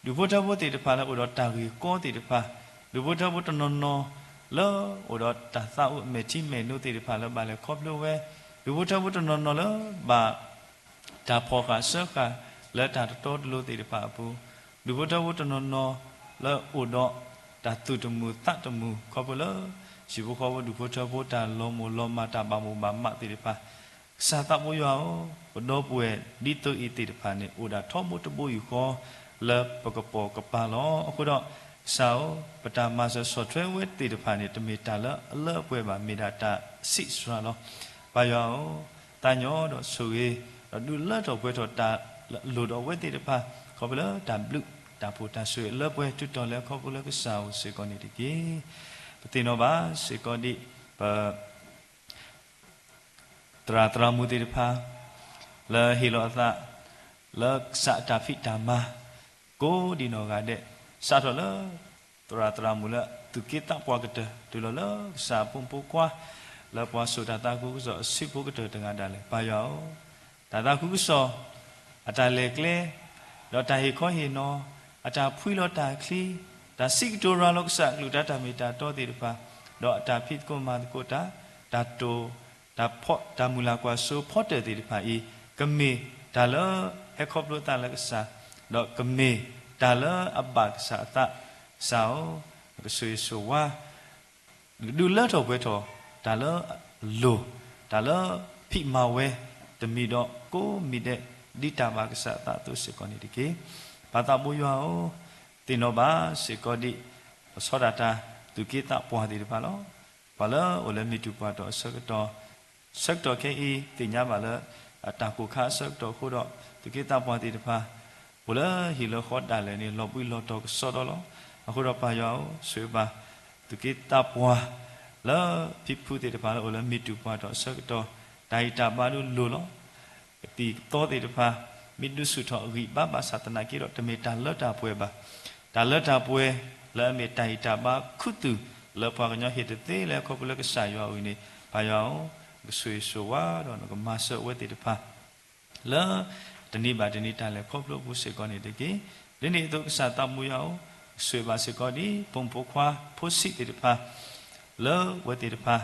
ဒူၣ်ဖိထၢဖိသ့ၣ်တဖၣ်လၢအိၣ်ဒီးတၢ်ဂ့ၢ်ကီသ့ၣ်တဖၣ်, ဒူၣ်ဖိထၢဖိတနီၤနီၤ လၢအိၣ်ဒီးတၢ်သးအိၣ်အမဲာ်ထံမဲာ်နိသ့ၣ်တဖၣ်လၢဘၣ်လဲၤခီဖျိဝဲ, ဒူၣ်ဖိထၢဖိတနီၤနီၤလၢဘၣ် တၢ်ဖီၣ်ဃာ်စၢဃာ်လၢတၢ်တတီတလိၤသ့ၣ်တဖၣ်အပူၤ, ဒူၣ်ဖိထၢဖိတနီၤနီၤလၢအိၣ်ဒီးတၢ်သူၣ်တမုာ်သးတမုာ် ခီဖျိလၢ ဟံၣ်ဖိဃီဖိဒူၣ်ဖိထၢဖိတၢ်လီၤမိၢ်လီၤမၢ်တၢ်ဘၣ်မိၣ်ဘၣ်မးသ့ၣ်တဖၣ်, ကစၢ်သးဘိယွၤဧၢ, ပဒီပုၢ်ဝဲၢ်ဒ်သိးအံၤသ့ၣ်တဖၣ်န့ၣ် အိၣ်ဒၣ်ထီဘိတဘိယူၢ်ဃီလၢပကပိာ်ကပၤလီၤ. အဃိဒီး ကစၢ်ဧၢ, ပတၢ်မၤစၢၤဆီၣ်ထွဲဝဲသ့ၣ်တဖၣ်န့ၣ် တမ့ၢ်တၢ်လၢအလၢအပှဲၤဘၣ်, မ့ၢ်ဒၣ်တၢ်ဆံးစှၤလီၤ. ပၢ်ယွၤဧၢ, သးညီဒီးဆိၣ်ဂ့ၤ, ဒီးဒုးလၢထီၣ်ပှဲၤထီၣ်တၢ်လၢအလိၣ်ဒီးအဝဲသ့ၣ်တဖၣ်, ခီဖျိလၢတၢ်ဘျုးတၢ်ဖှိၣ်တၢ်ဆိၣ်ဂ့ၤလၢပှဲၤ တုၤထီၣ်လဲၤခီဖျိလၢကစၢ်ဧိၤစ့ၢ်ကီးန့ၣ်တက့ၢ်. ပသ့ၣ်နီၣ်ဘၣ်စ့ၢ်ကီးဒ်ပ သရၣ်သရၣ်မုၣ်သ့ၣ်တဖၣ် လၢဟ့ၣ်လီၤအသး လၢကစၢ်အတၢ်ဖံးတၢ်မၤ ကိးဒံနီၢ်ဂၤဒဲး, စးထီၣ်လၢ သရၣ်သရၣ်မုၣ်လၢသူၣ်က့သးပှၢ်ကတၢၢ် တုၤလီၤလၢကစၢ်အဖိမုၣ်ဖိခွါ လၢပှၤစိာ်တၢ်သးခုကစီၣ်အစုဖိကတၢၢ်တဂၤဒၣ်လဲာ် ပၢ်ယွၤဧၢ, တၢ်သးခုကစီၣ် အတၢ်လဲၤကျဲ ဒီးတၢ်ဟ့ၣ်ခီဟ့ၣ်နီၤ အတၢ်ဖှံလီၤတၢ်ချံ တၢ်စံးကတိၤရၤလီၤကစၢ်အကလုၢ်ကထါတၢ်မ့ၢ်တၢ်တီသ့ၣ်တဖၣ် ဒီးအတၢ်ဖံးသကိးမၤသကိးတၢ် တၢ်တိာ် တၢ်ဖီၣ် တၢ်မုၢ်လၢ်ကွၢ်စိဖီတၢၣ်သ့ၣ်တဖၣ်အံၤ ကမ့ၢ်တၢ်လၢဟဲခီဖျိသးလၢကစၢ် ဒီးကမ့ၢ်တၢ်လၢအဘၣ်ကစၢ်အသး ကစၢ်ဧၢ, နကဆိၣ်ဂ့ၤဆိၣ်ဝါ နကဒုးလၢထီၣ်ပှဲၤထီၣ် တၢ်လၢအလိၣ် တၢ်လၢဖံးမၤဝဲ တမံၤဒီးကိးမံၤဒဲး ဒ်တၢ်ဘၣ်ကစၢ်အသးအသိးစ့ၢ်ကီးန့ၣ်တက့ၢ်. ပၢ်သးဘိယွၤဧၢ, သ့ၣ်နီၣ်ဘၣ်စ့ၢ်ကီးဒ် ပဆီဒၣ်တၢ်သူၣ်က့သးပှၢ်သ့ၣ်တဖၣ်လီၤ. ပှၤလၢအိၣ်လၢမုၢ်တူၢ်ပှၢ်တီၢ်အဆၢကတီၢ် ဆၢကတီၢ်ခဲအံၤ သ့ၣ်ညါဘၣ်လၢ အတၢ်ကိၢ်ခါအဆၢကတီၢ်အဃိဒီး သူၣ်က့သးပှၢ်သ့ၣ်တဖၣ် အိၣ်လၢဟံၣ်လၢဃီဒၣ်လဲာ်န့ၣ် လီၤဘှံးလီၤတီၤကစီဒီလီၤ. အဃိဒီးပၢ်ယွၤဧၢ, ဆိၣ်ဂ့ၤဘၣ် သူၣ်က့သးပှၢ် လၢဖံဖုသ့ၣ်တဖၣ်လၢအိၣ်လၢမုၢ်တူၢ်ပှၢ်တီၢ်အဆၢကတီၢ် တၢ်ဂံၢ်တၢ်ဘါဒုးလိၤလီၤ. ကသံၣ်ကသီသ့ၣ်တဖၣ် မ့ၢ်ဒုးဆူၣ်ထီၣ်အဂံၢ်ဘါဘၣ်ဆၣ်သနာ်က့ဒီး တမ့ၢ်တၢ်လၢတၢ်ပှဲၤဘၣ်. တၢ်လၢတၢ်ပှဲၤ လၢအမ့ၢ်တၢ်ဂံၢ်တၢ်ဘါခူသူၣ် လၢပှၤကညီဟ့ၣ်တသ့လၢခီဖျိလၢကစၢ်ယွၤအံၤန့ၣ် ပၢ်ယွၤဧၢ, နကဆိၣ်ဂ့ၤဆိၣ်ဝါဒီးနကမၤစၢၤအဝဲသ့ၣ်တဖၣ် လၢတနံၤဘၣ်တနံၤတၢ်လဲၤခီဖျိအပူၤစ့ၢ်ကီးန့ၣ်တက့ၢ်. ဒ်န့ၣ်အသိးကစၢ်သးဘိယွၤဧၢ, ဆိၣ်ဂ့ၤဘၣ်စ့ၢ်ကီးဒ် ဖိမုၣ်ဖိခွါဖိဆံးသ့ၣ်တဖၣ် လၢအဝဲသ့ၣ်တဖၣ်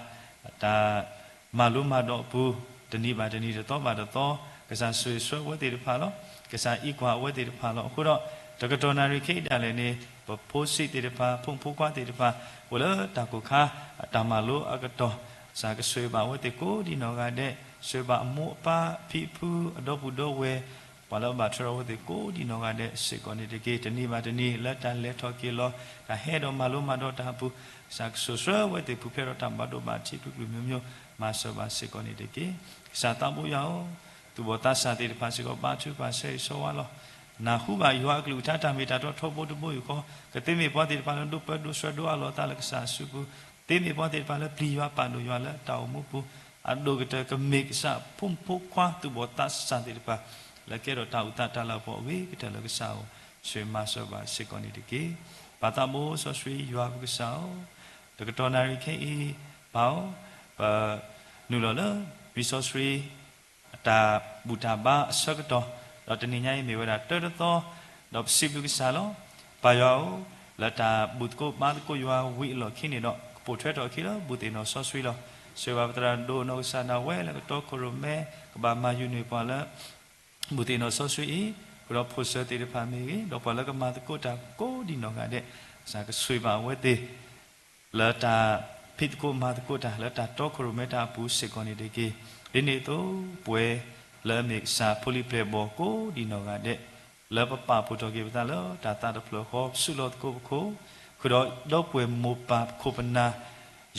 တၢ်မၤလိမၤဒိးအပူၤ တနံၤဘၣ်တနံၤတသီဘၣ်တသီ ကစၢ်ဆိၣ်ဂ့ၤဆှၢအဝဲသ့ၣ်တဖၣ်လီၤ. ကစၢ်အံးကွၢ်အဝဲသ့ၣ်တဖၣ်လီၤ. အဃိဒီး တကတီၢ်နၣ်ရံၣ်ခဲအံၤဒၣ်လဲာ်န့ၣ် ပဖိဆံးသ့ၣ်တဖၣ် ဖိမုၣ်ဖိခွါသ့ၣ်တဖၣ် အိၣ်လၢတၢ်ကိၢ်ခါ တၢ်မၤလိအကတီၢ် ကစၢ်ကဆိၣ်ဂ့ၤဘၣ်အဝဲသ့ၣ်ကိးဒံနီၢ်ဂၤဒဲး, ဆိၣ်ဂ့ၤဘၣ်အမိၢ်အပၢ်အဖံအဖုအဒီပုၢ်ဒီဝဲၢ် ပှၤလၢအဘၣ်ထွဲဒီးအဝဲသ့ၣ်ကိးဒံနီၢ်ဂၤဒဲးစ့ၢ်ကီးန့ၣ်တက့ၢ်. တနံၤဘၣ်တနံၤ လၢတၢ်လဲၤထီၣ်က့ၤလီၤ တၢ်ဟဲဒီးမၤလိမၤဒိးတၢ်အပူၤ ကစၢ်ကဆိၣ်ဂ့ၤဆှၢအဝဲသ့ၣ်ပူၤဖျဲးဒီးတၢ်ဘၣ်ဒိဘၣ်ထံး ကလုာ်ကလုာ်မျိုးမျိုး မၤစၢၤဘၣ်စ့ၢ်ကီးန့ၣ်တက့ၢ်. ကစၢ်သးဘိယွၤဧၢ, သူၣ်ဘီၣ်သးစၢ်သ့ၣ်တဖၣ်စ့ၢ်ကီး ဘါထုကဖၣ်ဆၢဂ့ၤဆၢဝါလီၤ. နၢ်ဟူဘၣ်ယွၤအကလုၢ်ကထါတၢ်မ့ၢ်တၢ်တီထီဘိတဘိယူၢ်ဃီ, ကသ့မ့ၢ်ပှၤသ့ၣ်တဖၣ်လၢဒိးပၢဒိးဆှၢဒိးအးလီၤအသးလၢကစၢ်အစုပူၤ, သ့မ့ၢ်ပှၤသ့ၣ်တဖၣ်လၢပျံၤယွၤပာ်ဒိၣ်ယွၤလၢတၢ်အိၣ်မူပူၤ, အဒိၣ်ကတၢၢ်ကမ့ၢ်ကစၢ်ဖိမုၣ်ဖိခွါ သူၣ်ဘီၣ်သးစၢ်သ့ၣ်တဖၣ် လၢကဲထီၣ်တၢ်အုၣ်သးတၢ်လၤကပီၤအဂ့ၤကတၢၢ်လၢကစၢ်အအိၣ် ဆိၣ်ဂ့ၤမၤစၢၤဘၣ်စ့ၢ်ကီးန့ၣ်တက့ၢ်. ပၢ်သးဘိစီဆှံယွၤပကစၢ်ဧၢ, တကတီၢ်နၣ်ရံၣ်ခဲအံၤ ပၢ်ဧၢ, ပနုာ်လီၤလၢ မံၤစီဆှံ အတၢ်ဘူၣ်တၢ်ဘါအဆၢကတီၢ်, ဒီးတနံၤညါအံၤမ့ၢ်ဝဲဒၣ်တၢတသီ, ဒီးပစံးဘျုးကစၢ်လီၤ. ပၢ်ယွၤဧၢ, လၢတၢ်ဘူၣ်သကိးဘါသကိးယွၤဝံၤအလီၢ်ခံန့ၣ်ဒီး ကပိာ်ထွဲထီၣ်အခံလၢဘူၣ်သ့ၣ်နီၣ်စီဆှံလီၤ. ဆိၣ်ဂ့ၤဘၣ်ပသရၣ်ဒိၣ်နီၢ်ကစၢ်ဒၣ်ဝဲလၢကတီခိၣ်ရိၣ်မဲ ကဘၣ်မၤယုာ်န့ၢ်ပှၤလၢ ဘူၣ်သ့ၣ်နီၣ်စီဆှံအံၤ, ဃုာ်ဒီးဖိၣ်စၢၤသ့ၣ်တဖၣ်မ့ၢ်ဂ့ၤ, ဒီးပှၤလၢကမၤသကိးတၢ်ကိးဒံနီၢ်ဂၤဒဲး, ကစၢ်ကဆိၣ်ဂ့ၤဘၣ်အဝဲသ့ၣ် လၢတၢ်ဖံးသကိးမၤသကိးတၢ် လၢတၢ်တီခိၣ်ရိၣ်မဲတၢ်အပူၤစ့ၢ်ကီးန့ၣ်တက့ၢ်. ဒ်န့ၣ်အသိး ပဝဲလၢအမ့ၢ်ကစၢ်ဖိလံၤပျဲၢ်ဘီၣ်ကိးဒံနီၢ်ဂၤဒဲး, လၢပပာ်ဖှိၣ်ထီၣ်က့ၤပသးလၢတၢ်သးတဖျၢၣ်ဃီ ပစုလီၤသကိးပခိၣ်, ဃုာ်ဒီးဒီပုၢ်ဝဲၢ်မိၢ်ပၢ်ပခိၣ်ပနၢ်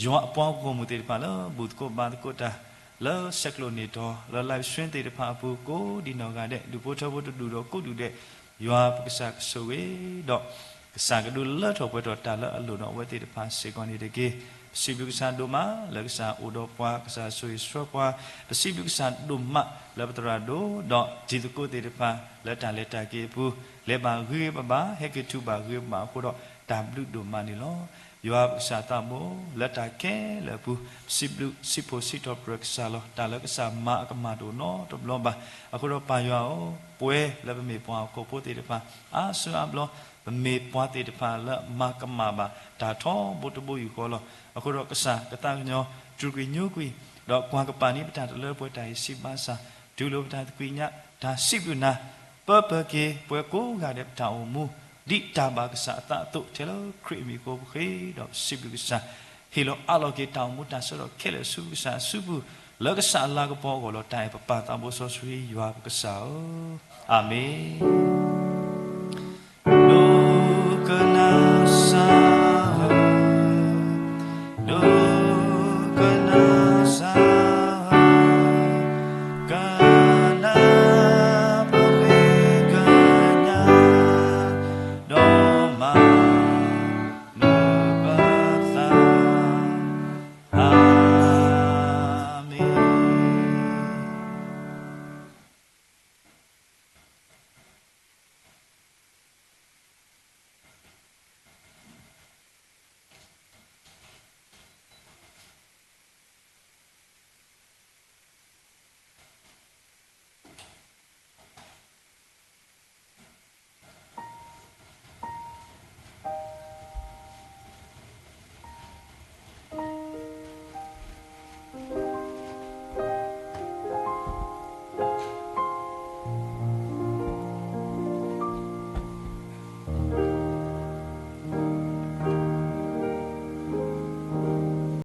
ယွၤအပှၤဂီၢ်မုၢ်သ့ၣ်တဖၣ်လၢ ဘူၣ်သကိးဘါသကိးတၢ် လၢဆဲးကျိးန့ၢ်တီၤ လၢ live stream သ့ၣ်တဖၣ်အပူၤ ကိးဒံနီၢ်ဂၤဒဲး ဒူၣ်ဖိထၢဖိတဒူၣ်ဒီးကိးဒူၣ်ဒဲး ယွၤပကစၢ်ကဆိၣ်ဂ့ၤဒီး ကစၢ်ကဒုးလၢထီၣ်ပှဲၤထီၣ်တၢ်လၢအလိၣ်ဒီးအဝဲသ့ၣ်တဖၣ်စ့ၢ်ကီးန့ၣ်တက့ၢ်. ပစံးဘျုးကစၢ်ဒိၣ်မးလၢကစၢ်အိၣ်ဒီးပှၤ ကစၢ်ဆိၣ်ဂ့ၤဆှၢပှၤ, ပစံးဘျုးကစၢ်ဒိၣ်မးလၢပသရၣ်ဒိၣ်ဒီးတံၤသကိးသ့ၣ်တဖၣ် လၢတၢ်လဲၤတၢ်က့ၤအပူၤ လဲၤဘၣ်ဂ့ၤဂ့ၤဘၣ်ဘၣ် ဟဲက့ၤတုၤဘၣ်ဂ့ၤဘၣ်အဃိဒီး တၢ်ဘျုးဒိၣ်မးန့ၣ်လီၤ. ယွၤပကစၢ်သးဘိ, လၢတၢ်ခဲလၢာ်အပူၤ ပစံးဘျုးစံးဖှိၣ်စံးထီၣ်ပတြၢၤကစၢ်လီၤ. တၢ်လၢကစၢ်မၤအကမၣ်တအိၣ်နီတဘျီဘၣ်. အဃိဒီးပၢ်ယွၤဧၢ, ပဝဲလၢပမ့ၢ်ပှၤဟီၣ်ခိၣ်ဖိသ့ၣ်တဖၣ် အါစုအါဘျီ ပမ့ၢ်ပှၤသ့ၣ်တဖၣ်လၢမၤကမၣ်ဘၣ်တၢ်ထီဘိတဘိယူၢ်ဃီလီၤ. အဃိဒီးကစၢ်ကသးကညီၤ တြူာ်ကွံာ်ညိကွံာ်, ဒီးကွၢ်ကပၤန့ၢ်ပတၢ်တလၢပှဲၤတၢ်အံၤစံးဘၣ်ဆၣ်, တူၢ်လိာ်ပတၢ်သကွံာ်ညါ, တၢ်စံးဘျုးနၤ, ပၢပၢက့ၤပှၤကိးဂၤဒဲးပတၢ်အိၣ်မူ, ဒ်တၢ်ဘၣ်ကစၢ်အသးအသိး ထဲလၢခရံာ်အမံၤအဃိပဃ့ဒီးစံးဘျုးကစၢ်, ဟ့ၣ်လီၤအးလီၤက့ၤတၢ်အိၣ်မူတၢ်ဆၢကတီၢ်ခဲလၢာ်ဆူကစၢ်အစုပူၤ, လၢကစၢ်အလၤကပီၤအဂီၢ်လီၤ. တၢ်အဲၣ်ပပၢ်သးဘိစီဆှံယွၤပကစၢ်ဧၢ, အၤမ့ၣ်.